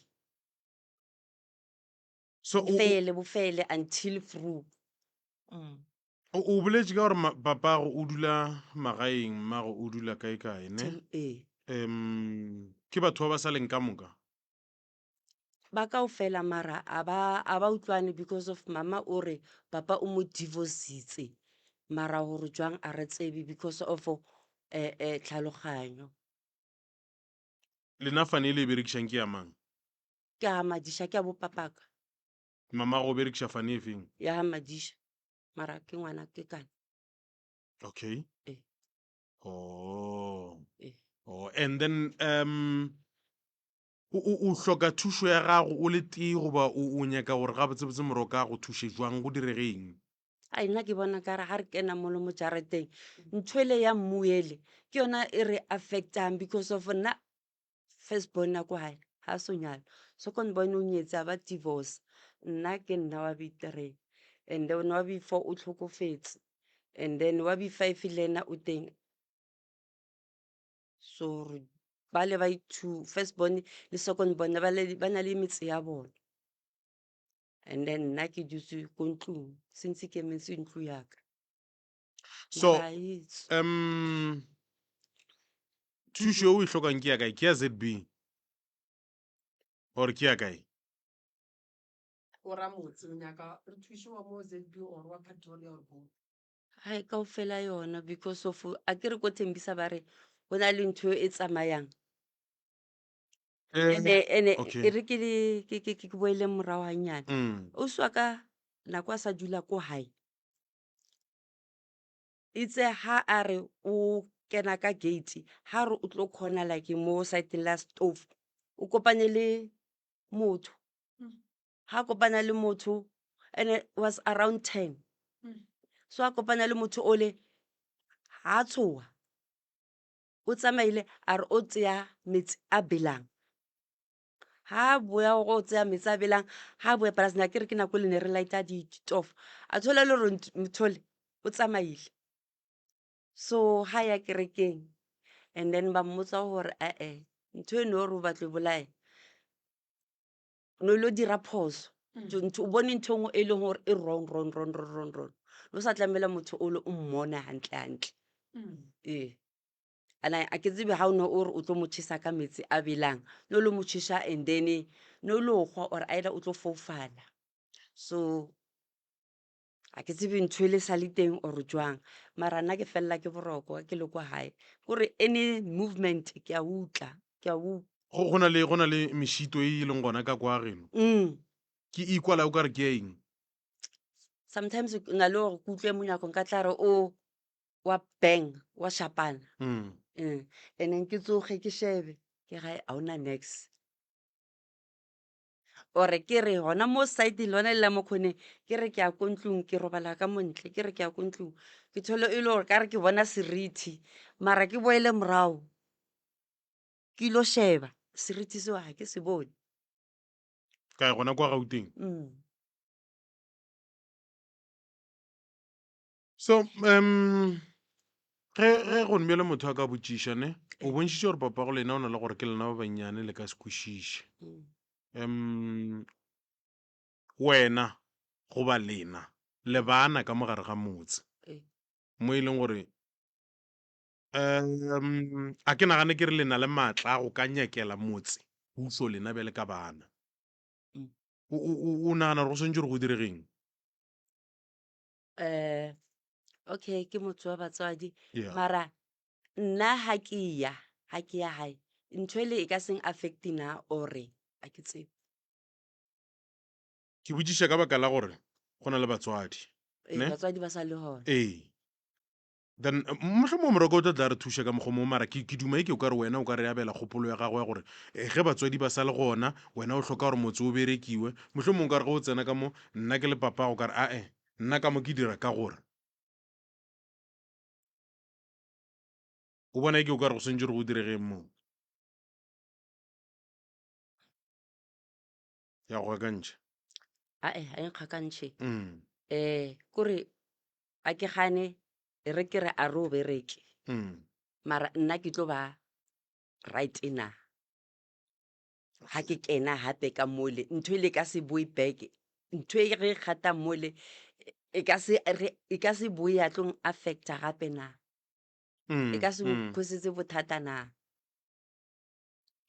So o, o, fele bo fele until through mm. o, o boletše ka gore ma- papago o dula magaeng mmago o dula kae kae ne Till- ee um ke batho ba ba sa leng ka moka Ba kaofela mara a ba a ba utlwane because of mama o re papa o mo divorce-itse mara gore jwang a re tsebe because of tlhaloganyo. Lena fane e le e berekišang ke ya mang? Ke ya Madiša ke ya bo papaka. Mamago o berekiša fane e feng? Ya Madiša mara ke ngwana ke kana. Okay. Ee. Oh. Ee. Oh, and then um O, o, o hloka thušo ya gago o le tee goba o, o nyaka gore gabotsebotse moroka a go thuše jwang? Go direge eng? Ai nna ke bona kare ga re kena molo mo jarateng ntho ele ya mmu ele ke yona e re affectang because of nna first born ya ko gae ga so nyalwa, second born o nyetse a ba divorce, nna ke nna wa b three and then wa b four o tlhokofetse and then wa b five le ena o teng. So ba le ba two first born le second born ba na le metse ya bona. And then nna ke dutse ko ntlong since ke emetse ntlo ya ka. So Mara ha e tswe. thušo e o e hlokang ke ya kae? Ke ya ZB or ke ya kae? O ra motse o nyaka re thuše wa mo ZB or wa Pretoria or both? Hai kaofela yona because of a ke re ko Tembisa ba re go na le ntho e tsamayang. Ene ene Okay. e re ke le ke ke ke boele morago gannyane. Ausi wa ka nako a sa dula ko hae. Itse ha a re o kena ka gate, ha re o tlo corner like mo side la stove, o kopane le motho. Ha kopana le motho and it was around 10. So a kopana le motho ole ha tshoha. O tsamaile a re o tseya metsi a belang. Ha boya go tseya metsi a belang, ha boya plus na ke re ke nako le ne re light-a ditofo. A thola le hore motho ole o tsamaile. So ha ya kerekeng and then ba mmotsa hore eh ntho eno o re o batla ho bolaya no lo dira phoso. Ntho o bone ntho e nngwe e leng hore e wrong wrong wrong wrong wrong wrong. No sa tlamela motho o le o mmone hantle hantle. Ee. And a ke tsebe ha o ne o re o tlo mo tjhesa ka metsi a belang, no lo mo tjhesa and then no lo kgwa or either o tlo foufala. So a ke tsebe ntho e le sa le teng or jwang, mara nna ke fella ke boroko ke le kwa hae. Kore any movement ke a utlwa, ke a utlwa. Go na le go na le mešito e e leng gona ka kwa geno. Ke ikwala o ka re ke ya eng? Sometimes o na le hore ke utlwe monyako nka tla re o wa bang wa shapana. And then ke tsoge ke shebe ke gae a ona nex. Or ke re hona mo side lona le la mo khoneng ke re ke ya ko ntlong ke robala ka montle ke re ke ya ko ntlong ke thole e le hore ka re ke bona seriti mara ke boele morao ke ilo sheba seriti seo ha ke se bone. Kae gona kwa Gauteng? So ge ge go nbjale motho a ka botšiša ne o bontšhitše gore papa go lena o na le gore ke lena ba bannyane le ka se kwešiše. Wena goba lena le bana ka mo gare ga motse mo e leng gore a ke nagane ke re le na le maatla a go ka nyakela motse pušo lena bjale ka bana. O nagana gore go swantše gore go diregeng? Okay ke motho wa batswadi mara nna ha ke ya ha ke ya hae ntho ele e ka seng affect na ore a ke tsebe. Ke botšiša ka baka la gore go na le batswadi. Ee, batswadi ba sa le gona. Ee. Then mohlomongwe Moroko o tla tla re thuša ka mokgwa mongwe mara ke ke duma e ke o ka re wena o ka re abela kgopolo ya gago ya gore eh, ge batswadi ba sa le gona wena o hloka gore motse o berekiwe mohlomongwe o ka re ge o tsena ka mo nna ke le papago ka re ae nna ka mo ke dira ka gore o bona e ke o ka re go swantše gore go diregeng moo ya go gakantšha Ae, ha e nkgakantšhe. Kore a ke gane e re ke re a re o bereke mara nna ke tlo ba right na ga ke kena gape ka mole ntho e le ka se boe back ntho e re gata mole e ka se e ka se boe ya tlong affecta gape na e ka se nkhosetse bothata na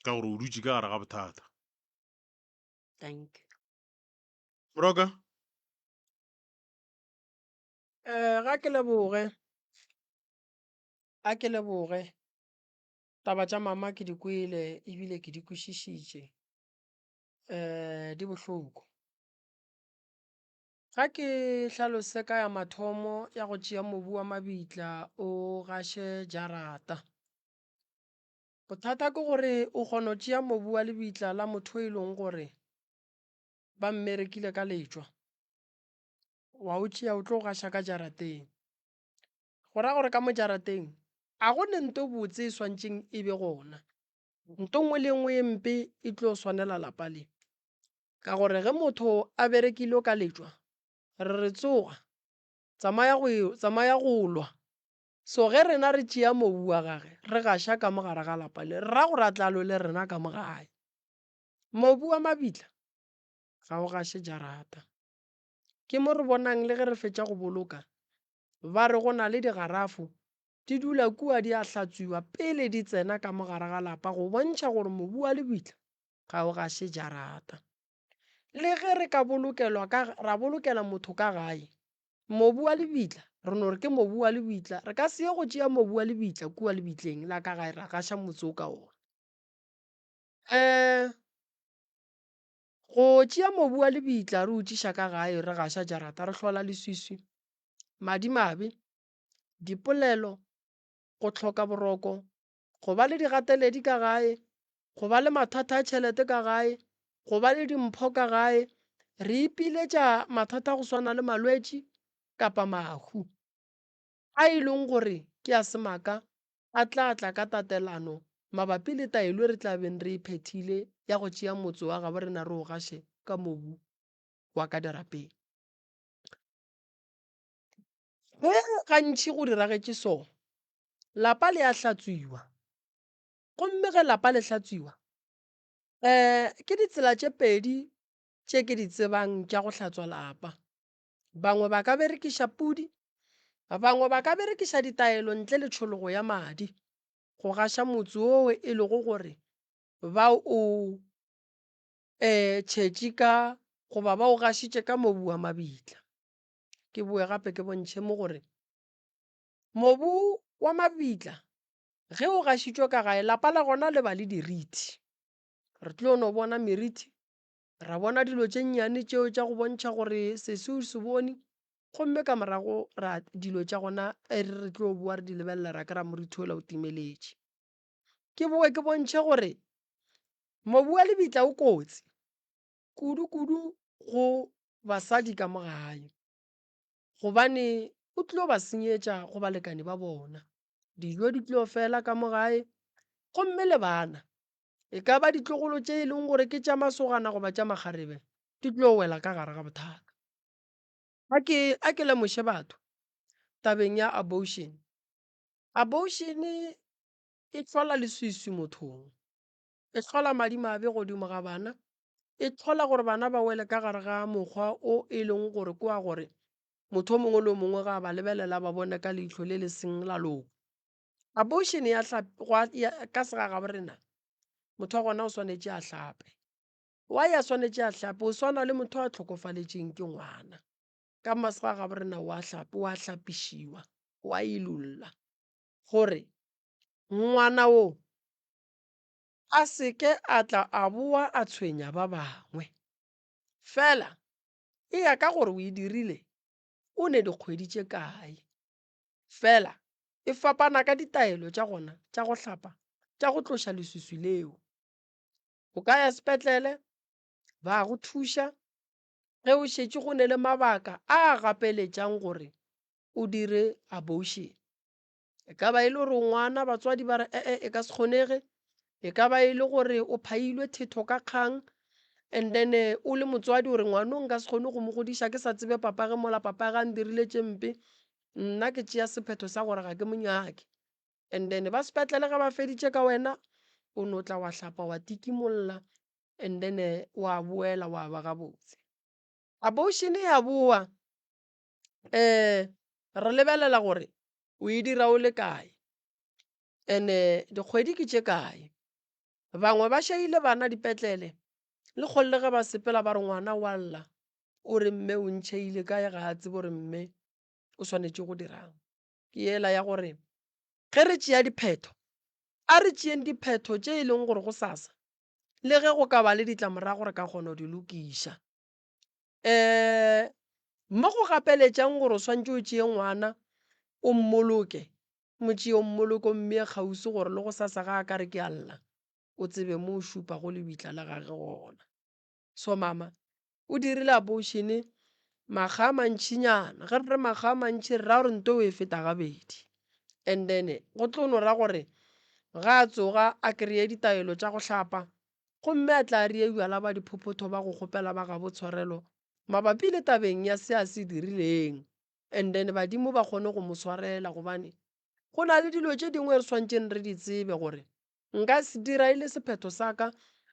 ka gore o dutše ka gare ga bothata. Thank you. Moroka. Ga ke leboge, a ke leboge. Taba tša mama ke di kwele ebile ke di kwešišitše. Di bohloko. Ga ke hlalose ka ya mathomo ya go tšea mobu wa mabitla o gaše jarata. Bothata ke gore o kgona go tšea mobu wa lebitla la motho e leng gore ba mmerekile ka letšwa. Wa o tšea o tlo gaša ka jarateng. Go ra gore ka mo jarateng a go ne nto botse e swantšeng e be gona. Nto nngwe le nngwe e mpe e tlo swanela lapa le. Ka gore ge motho a berekile o ka letšwa, re re tsoga, tsamaya go tsamaya go lwa. So ge rena re tšea mobu wa gage re gaša ka mo gare ga lapa le, re ra gore a tla lwe le rena ka mo gae. Mobu wa mabitla ga o gaše jarata. Ke mo re bonang le ge re fetša go boloka, ba re go na le digarafo di dula kua di a hlatswiwa pele di tsena ka mo gare ga lapa go bontšha gore mobu wa lebitla ga o gaše jarata. Le ge re ka bolokelwa ka ra bolokela motho ka gae, mobu wa lebitla re no re ke mobu wa lebitla, re ka se ye go tšea mobu wa lebitla kua lebitleng la ka gae ra gaša motse wo ka ona. Um Go tšea mobu wa lebitla re o tšiša ka gae re gaša jarata re hlola leswiswi, madimabe, dipolelo, go hloka boroko, go ba le digateledi ka gae, go ba le mathata a tšhelete ka gae, go ba le dimpho ka gae, re ipiletša mathata a go swana le malwetši kapa mahu a e leng gore ke a semaka a tla tla ka tatelano mabapi le taelo e re tla beng re e phethile ya go tšea motse wa gabo rena re o gaše ka mobu wa ka dirapeng. Ge gantši go diragetše so, lapa le a hlatswiwa. Gomme ge lapa le hlatswiwa, um ke ditsela tše pedi tše ke di tsebang tša go hlatswa lapa. Bangwe ba ka berekiša pudi, bangwe ba ka berekiša ditaelo ntle le tšhologo ya madi go gaša motse woo e lego gore ba o tšhetše ka goba ba o gašitše ka mobu wa mabitla. Ke boe gape ke bontšhe mo gore mobu wa mabitla ge o gašitšwe ka gae lapa la gona le ba le dirithi. Re tlo no bona merithi Ra bona dilo tše nnyane tšeo tša go bontšha gore sesi o se bone, gomme ka morago ra dilo tša gona e re re tlo boa re di lebelela ra kry-a morithi ola o timeletše. Ke boe ke bontšhe gore mobu wa lebitla o kotsi kudu-kudu go basadi ka mo gae, gobane o tlo ba senyetša go balekane ba bona. Dijo di tlo fela ka mo gae gomme le bana E ka ba ditlogolo tše e leng gore ke tša masogana goba tša makgarebe, di tlo wela ka gare ga bothata. A ke, a ke lemoše batho tabeng ya abortion. Abortion e hlola leswiswi mothong, e hlola madimabe godimo ga bana, e hlola gore bana ba wele ka gare ga mokgwa o e leng gore ke wa gore motho o mongwe le o mongwe ga a ba lebelela a ba bone ka leihlo le le seng la loka. Abortion ya gwa ya ka segagabo rena motho wa gona o swanetše a hlape. Why a swanetše a hlape? O swana le motho a hlokofaletšeng ke ngwana. Ka ma segagabo rena wa hlape, wa hlapišiwa, wa ilulla gore ngwana wo a se ke a tla a boa a tshwenya ba bangwe. Fela e ya ka gore o e dirile o ne dikgwedi tše kae. Fela e fapana ka ditaelo tša gona tša go hlapa tša go tloša leswiswi leo. O ka ya sepetlele ba go thuša ge o šetše go ne le mabaka a gapeletšang gore o dire abortion. E ka ba e le gore o ngwana batswadi ba re ee e ka se kgonege, e ka ba e le gore o phailwe thetho ka kgang and then o le motswadi o re ngwano nka se kgone go mo godiša ke sa tsebe papage mola papage a ndirile tše mpe, nna ke tšea sephetho sa gore ga ke mo nyake. And then ba sepetlele ge ba feditše ka wena o no tla wa hlapa wa tikimolla and then wa boela wa ba gabotse. Abortion ya boa um re lebelela gore o e dira o le kae and-e dikgwedi ke tše kae. Bangwe ba šaile bana dipetlele le kgolle ge ba sepela ba re ngwana wa lla o re mme o ntšheile kae ga a tsebe gore mme o swanetše go dirang. Ke yela ya gore ge re tšea diphetho a re tšeeng diphetho tše e leng gore gosasa le ge go ka ba le ditlamorago re ka kgona go di lokiša. Um mo go gapeletšang gore o swanetše o tšee ngwana o mmoloke, mo tšee o mmoloke o mmee kgauswi gore le gosasa ga a ka re ke a lla o tsebe mo o šupago lebitla la gage gona. So mama o dirile abortion. Makga a mantšinyana, ge re re makga a mantši re ra gore nto o e feta gabedi. And then go tlo no ra gore ga a tsoga a kry-e ditaelo tša go hlapa gomme a tla rie bjala ba diphophotho ba go kgopela ba gabo tshwarelo mabapi le tabeng ya se a se dirileng and then badimo ba kgone go mo swarela gobane go na le dilo tše dingwe re swantšeng re di tsebe gore nka se dira e le sephetho sa ka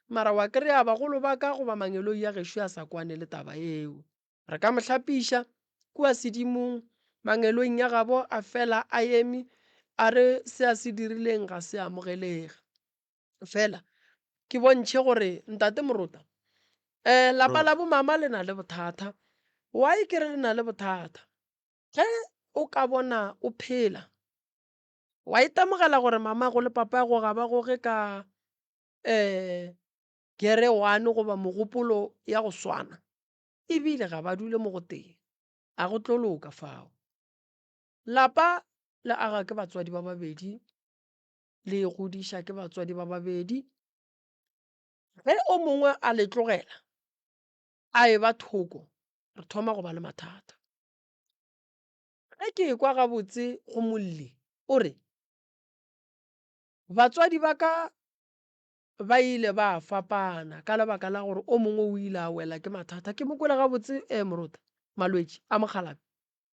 mara wa kry-a bagolo ba ka goba mangeloi a gešo a sa kwane le taba eo. Re ka mo hlapiša kua sedimong mangeloing ya gabo a fela a eme a re se a se dirileng ga se amogelege. Fela ke bontšhe gore ntate Morota um lapa la bomama le na le bothata. Why ke re le na le bothata? Ge o ka bona o phela wa itemogela gore mamago le papago ga ba goge ka um gere one goba mogopolo ya go swana ebile ga ba dule mo go tee, a go tlo loka fao. Lapa le aga ke batswadi ba babedi, le godiša ke batswadi ba babedi. Ge o mongwe a le tlogela a e ba thoko, re thoma go ba le mathata. Ge ke ekwa gabotse go molli o re, Batswadi ba ka ba ile ba fapana ka lebaka la gore o mongwe o ile a wela ke mathata. Ke mo kwele gabotse eh, Morota, malwetši a mokgalabje.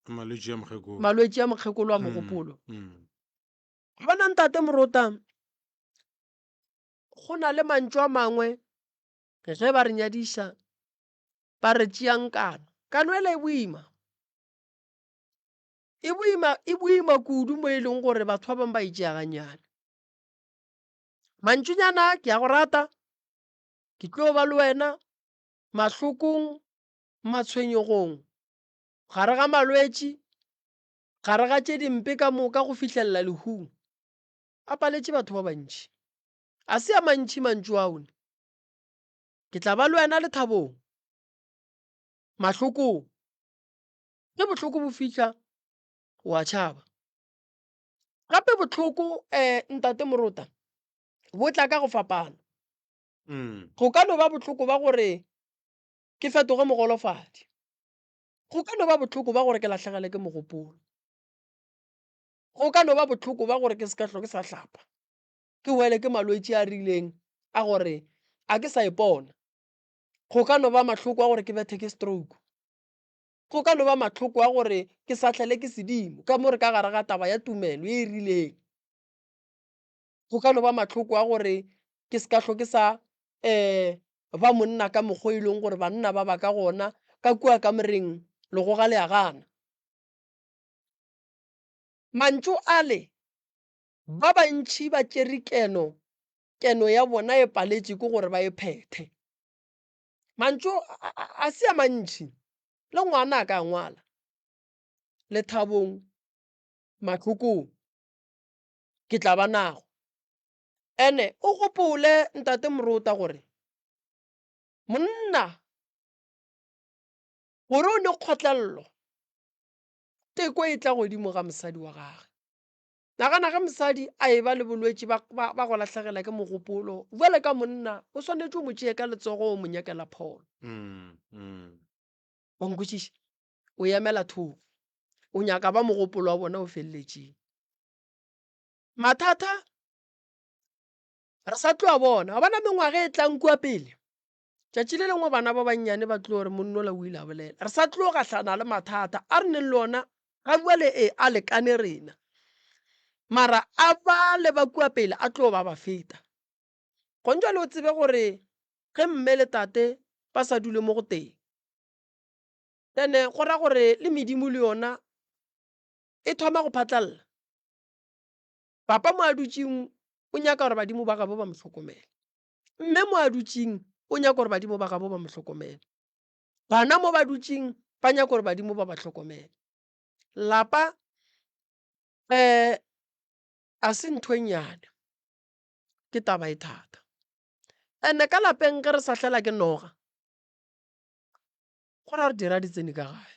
Malwetši a mokgekolo. Malwetši a mokgekolo a mogopolo. Bona ntate Morota, go na le mantšu a mangwe ge ba re nyadiša ba re tšeang kano. Kano ela e boima. E boima, e boima kudu mo e leng gore batho ba bangwe ba e tšea gannyane. Mantšunyana ke a go rata, ke tlo ba le wena mahlokong, matshwenyegong, gare ga malwetši, gare ga tše dimpe ka moka go fihlelela lehung. A paletše batho ba bantši. A se a mantši mantšu ao ne. Ke tla ba le wena lethabong, mahlokong. Ge bohloko bo fihla, o a tšhaba. Gape bohloko um ntate Morota bo tla ka go fapana. Go ka no ba bohloko ba gore ke fetoge mogolofadi. Go ka no ba bohloko ba gore ke lahlegelwe ke mogopolo. Go ka no ba bohloko ba gore ke se ka hlwa ke sa hlapa, ke wele ke malwetši a rileng a gore a ke sa ipona. Go ka no ba mahloko a gore ke bethe ke stroke. Go ka no ba mahloko a gore ke sahlele ke sedimo ka mo re ka gare ga taba ya tumelo ye e rileng. Go ka no ba mahloko a gore ke se ka hlo ke sa um ba monna ka mokgwa e leng gore banna ba ba ka gona ka kua kamoreng legoga le a gana. Mantšu ale ba bantši ba tšere keno, keno ya bona e paletše ke gore ba e phethe. Mantšu a se a mantši, le ngwana a ka ngwala. Lethabong, mahlokong, ke tla ba nago. Ene o gopole ntate Morota gore monna gore o ne kgotlello, teko e tla godimo ga mosadi wa gage. Nagana ge mosadi a e ba le bolwetši ba, ba, ba go lahlegela ke mogopolo, bjale ka monna o swanetše o mo tšee ka letsogo o mo nyakela pholo. Mm, mm. Wa nkwešiša? O emela thoko. O nyaka ba mogopolo wa bona o feleletšeng. Mathata re sa tlo a bona. Wa bona mengwaga e tlang kua pele. Tšatši le lengwe bana ba bannyane ba tlo re monnola o ile a bolela. Re sa tlo gahlana le mathata a re neng le ona ga bjale e a lekane rena. Mara a ba le ba kua pele a tlo ba ba feta. Gong jwale o tsebe gore ge mme le tate ba sa dule mo go tee, then go ra gore le medimo le yona e thoma go phatlalla. Papa mo a dutšeng o nyaka gore badimo ba gabo ba mo hlokomele. Mme mo a dutšeng o nyaka gore badimo ba gabo ba mo hlokomele. Bana mo ba dutšeng ba nyaka gore badimo ba ba hlokomele. Lapa um a se ntho e nnyane, ke taba e thata. And-e ka lapeng ge re sahlela ke noga, go ra gore dira di tsene ka gae.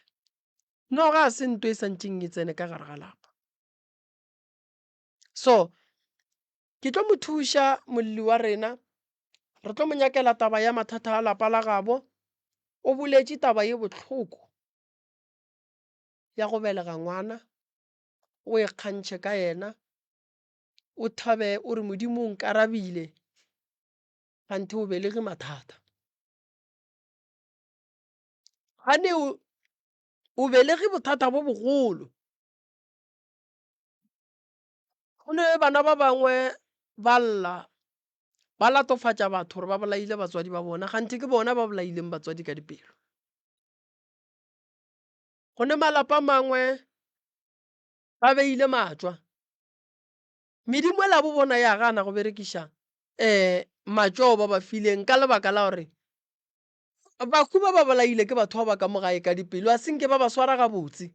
Noga a se nto e sa ntšeng e tsene ka gare ga lapa. So Ke tlo mo thuša molli wa rena, re tlo mo nyakela taba ya mathata a lapa la gabo. O boletše taba ye bohloko. ya go belega ngwana, o ikgantšhe ka yena, o thabe o re Modimo o nkarabile, kganthe o belege mathata. Gane o belege bothata bo bogolo. Go ne bana ba bangwe ba lla ba latofatša batho gore ba bolaile batswadi ba bona, kganthe ke bona ba bolaileng batswadi ka dipelo. Go ne malapa a mangwe ba beile matšwa, medimo ela bo bona ya gana go berekiša um matšwa ao ba ba fileng ka lebaka la gore bahu ba ba bolaile ke batho ba ba ka mo gae ka dipelo, a se nke ba ba swara gabotse.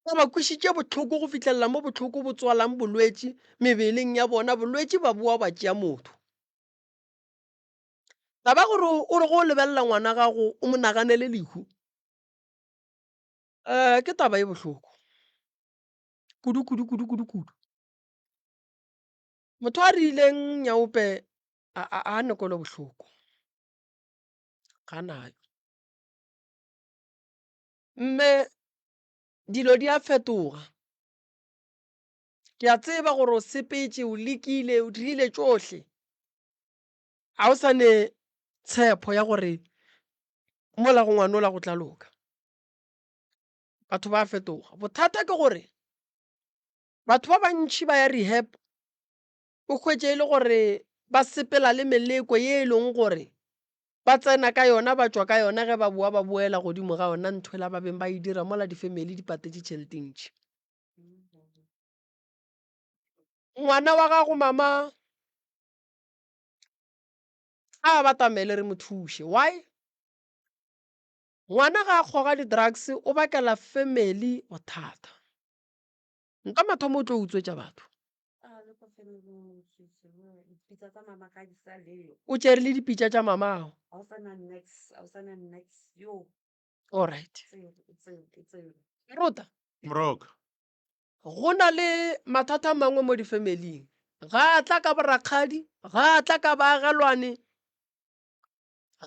Ba ba kwešitše bohloko go fihlelela mo bohloko bo tswalang bolwetši mebeleng ya bona, bolwetši ba boa ba tšea motho. Taba gore o re go o lebelela ngwana gago o mo naganele lehu, um ke taba e bohloko kudu kudu kudu kudu kudu. Motho a rileng nyaope a a ne kwelo bohloko, ga nayo. Mme dilo di a fetoga. Ke a tseba gore o sepetše, o lekile, o dirile tšohle. Ga o sa ne tshepo ya gore mola go ngwanola go tla loka. Batho ba a fetoga. Bothata ke gore batho ba bantši ba ya rehab, o hwetše e le gore ba sepela le meleko ye e leng gore Ba tsena ka yona, ba tšwa ka yona, ge ba boa ba boela godimo ga yona nthwela ba beng ba e dira mola difemeli di patetše tšhelete ntši. Ngwana wa gago mama a batamele re mo thuše. Why? Ngwana ga a kgoga di-drugs o bakela family bothata. Nka mathomo o tlo utswetša batho. O tšere le dipitša tša mamago. Alright. Rota. Moroka. Go na le mathata a mangwe mo difemeling. Ga a tla ka borakgadi, ga a tla ka baagelwane,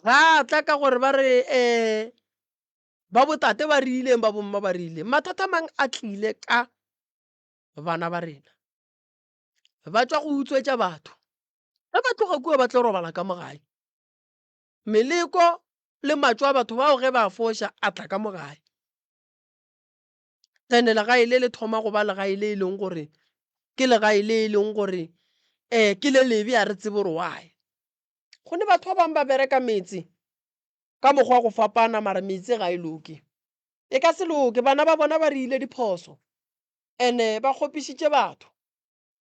ga a tla ka gore ba re um ba botate ba rileng, ba bomma ba rileng. Mathata a mangwe a tlile ka bana ba rena ba tšwa go utswetša batho ge ba tloga kua ba tlo robala ka mo gae meleko le matšo a batho bao ge ba foša a tla ka mo gae then legae le le thoma go ba legae le e leng gore ke legae le e leng gore um ke le lebe a re tsebe gore why go ne batho ba bangwe ba bereka metse ka mokgwa wa go fapana mara metse ga e loke e ka se loke bana ba bona ba re ile diphoso ene ba kgopišitše batho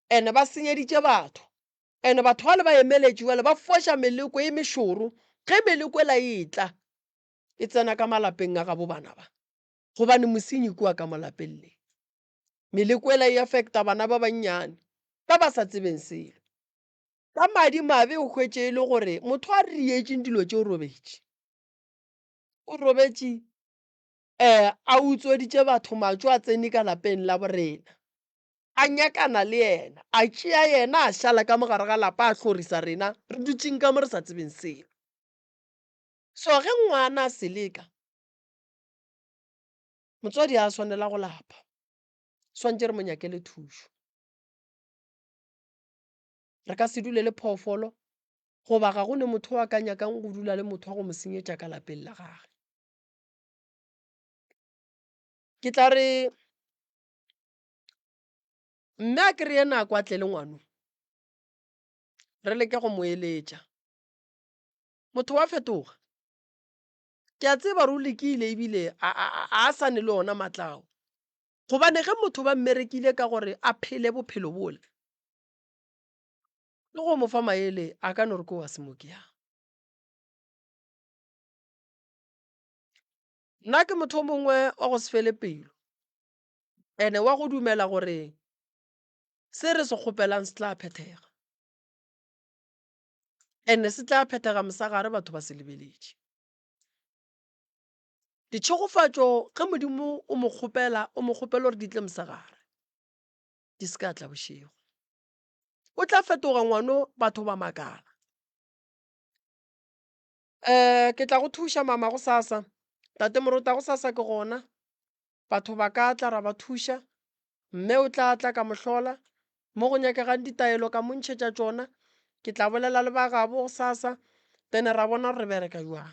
ene ba senyeditše batho ene batho bale ba emeletše bjale ba foša meleko e mešoro ge meleko ela e etla e tsena ka malapeng a gabo bana ba gobane mosenyi kua ka mo lapeng le meleko ela e affecta bana ba bannyane ba ba sa tsebeng selo ka madi mabe o hwetše e le gore motho a rietšeng dilo tše o robetše o robetše um a utsweditše batho matšo a tsene ka lapeng la borena a nyakana le yena a tšea yena a šala ka mo gare ga lapa a hlorisa rena re dutšeng ka mo re sa tsebeng selo. So ge ngwana a seleka motswadi a swanela go lapa swantše re mo nyakele thušo. Re ka se dule le phoofolo goba ga go ne motho a ka nyakang go dula le motho wa go mo senyetša ka lapeng la gage. Ke tla re mme a kry-e nako a tle le ngwano re leke go mo eletša. Motho wa fetoga. Ke a tseba gore o lekile ebile a a sa ne le ona maatla ao. Gobane ge motho ba mmerekile ka gore a phele bophelo bola, le go mo fa maele a ka no re ke wa semokiang. Nna ke motho o mongwe wa go se fele pelo ene wa go dumela gore se re se kgopelang se tla phethega ene se tla phethega mosegare batho ba se lebeletše. Ditšhegofatšo ge Modimo o mo kgopela o mo kgopela gore di tle mosegare di se ka tla bošego. O tla fetoga ngwano batho ba makala. Um ke tla go thuša mama gosasa. Tate Morota gosasa ke gona. Batho ba ka tla ra ba thuša, mme o tla tla ka mo hlola, mo go nyakegang ditaelo ka mo ntšhetša tšona, ke tla bolela le ba gabo gosasa, then ra bona gore re bereka jwang.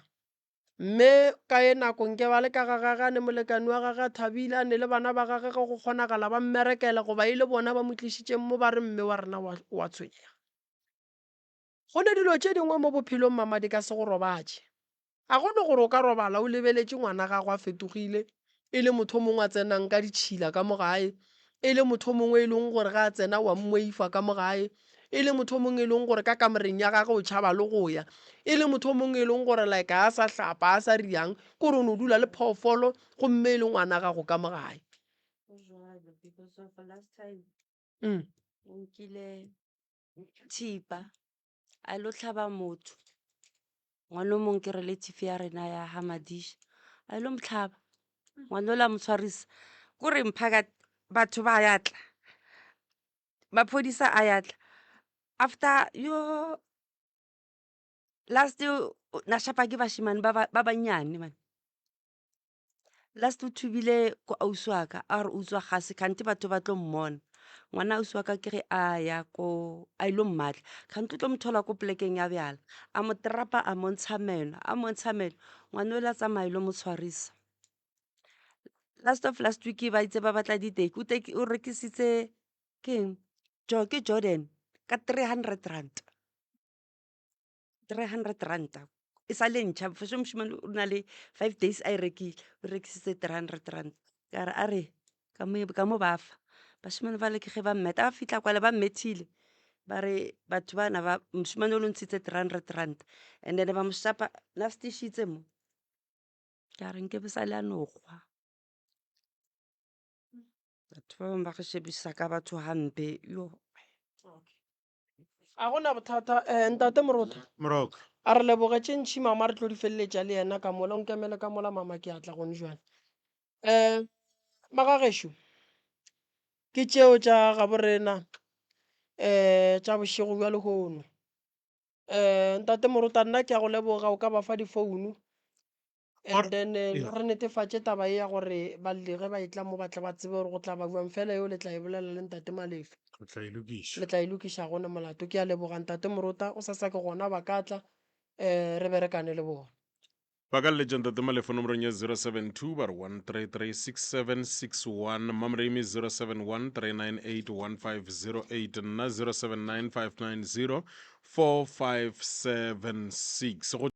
Mme ka ye nako nke ba le ka ga gage a ne molekane wa gage a thabile a ne le bana ba gage ge go kgonagala ba mmerekela goba e le bona ba mo tlišitšeng mo ba re mme wa rena wa tshwenyega. Go ne dilo tše dingwe mo bophelong mama di ka se go robatše. Ga go no gore o ka robala o lebeletše ngwana gago a fetogile e le motho o mongwe a tsenang ka ditšhila ka mo gae, e le motho o mongwe e leng gore ge a tsena wa mmoifa ka mo gae, e le motho o mongwe e leng gore ka kamoreng ya gagwe o tšhaba le go ya, e le motho o mongwe e leng gore like a sa hlapa a sa riang, ke gore o no dula le phoofolo gomme e le ngwana gago ka mo gae. Go jwalo because of last time Mm. o nkile thipa a lo hlaba motho ngwana o mongwe ke relative ya rena ya ga Madisha a ilo mo hlaba ngwana ola a mo tshwarisa kore mphaka batho ba ya tla maphodisa a ya tla after yo last na shapa ke bashimane ba ba bannyane man. Last o thubile ko ausi wa ka a re utswa gase kgante batho ba tlo mmona. Ngwana ausi wa ka ke ge a ya ko a ilo mmatla kgante o tlo mo thola ko polekeng ya bjala a mo trapa a mo ntsha meno a mo ntsha meno ngwana o la tsamaya ilo mo tshwarisa. Last of last week ba itse ba batla diteki o rekisitse ke eng ke Jordan ka 300 rand. 300 ranta e sa le ntšha fo mošemane o na le five days a e rekile o rekisitse 300 rand ka re a re ka mo ka mo ba fa bashimane ba le ke ge ba mmeta ba fitlha kwale ba mmethile ba re batho bana ba mošemane o lo ntshitse 300 rand and then ba mo shapa na stishitse mo ka re nke be sa le a no gwa batho ba bangwe ba re shebisa ka batho hampe yo. A gona bothata um ntate Morota. Moroko. A re leboge tše ntšhi mama re tlo di feleletša le yena ka mola o nkemele ka mola mama ke a tla gone jwale. Um magagešo ke tšeo tša gabo rena um tša bošego bja lehono. Um ntate Morota nna ke a go leboga o ka ba fa difounu and then eh, Yeah. re netefatše taba e ya gore balli ge ba etla mo ba tle ba tsebe gore go tla ba bjang fela eo le tla e bolela le ntate Malefe Re tla e lokiša. le tla e lokiša gone molato ke a leboga ntate Morota o sa sa ke gona ba ka tla um re berekane le bona Ba ka leletša ntate Malefo nomorong ya 072 ba re 1336761 Mamoremi 071 398 1508 nna 079 590 4576 go.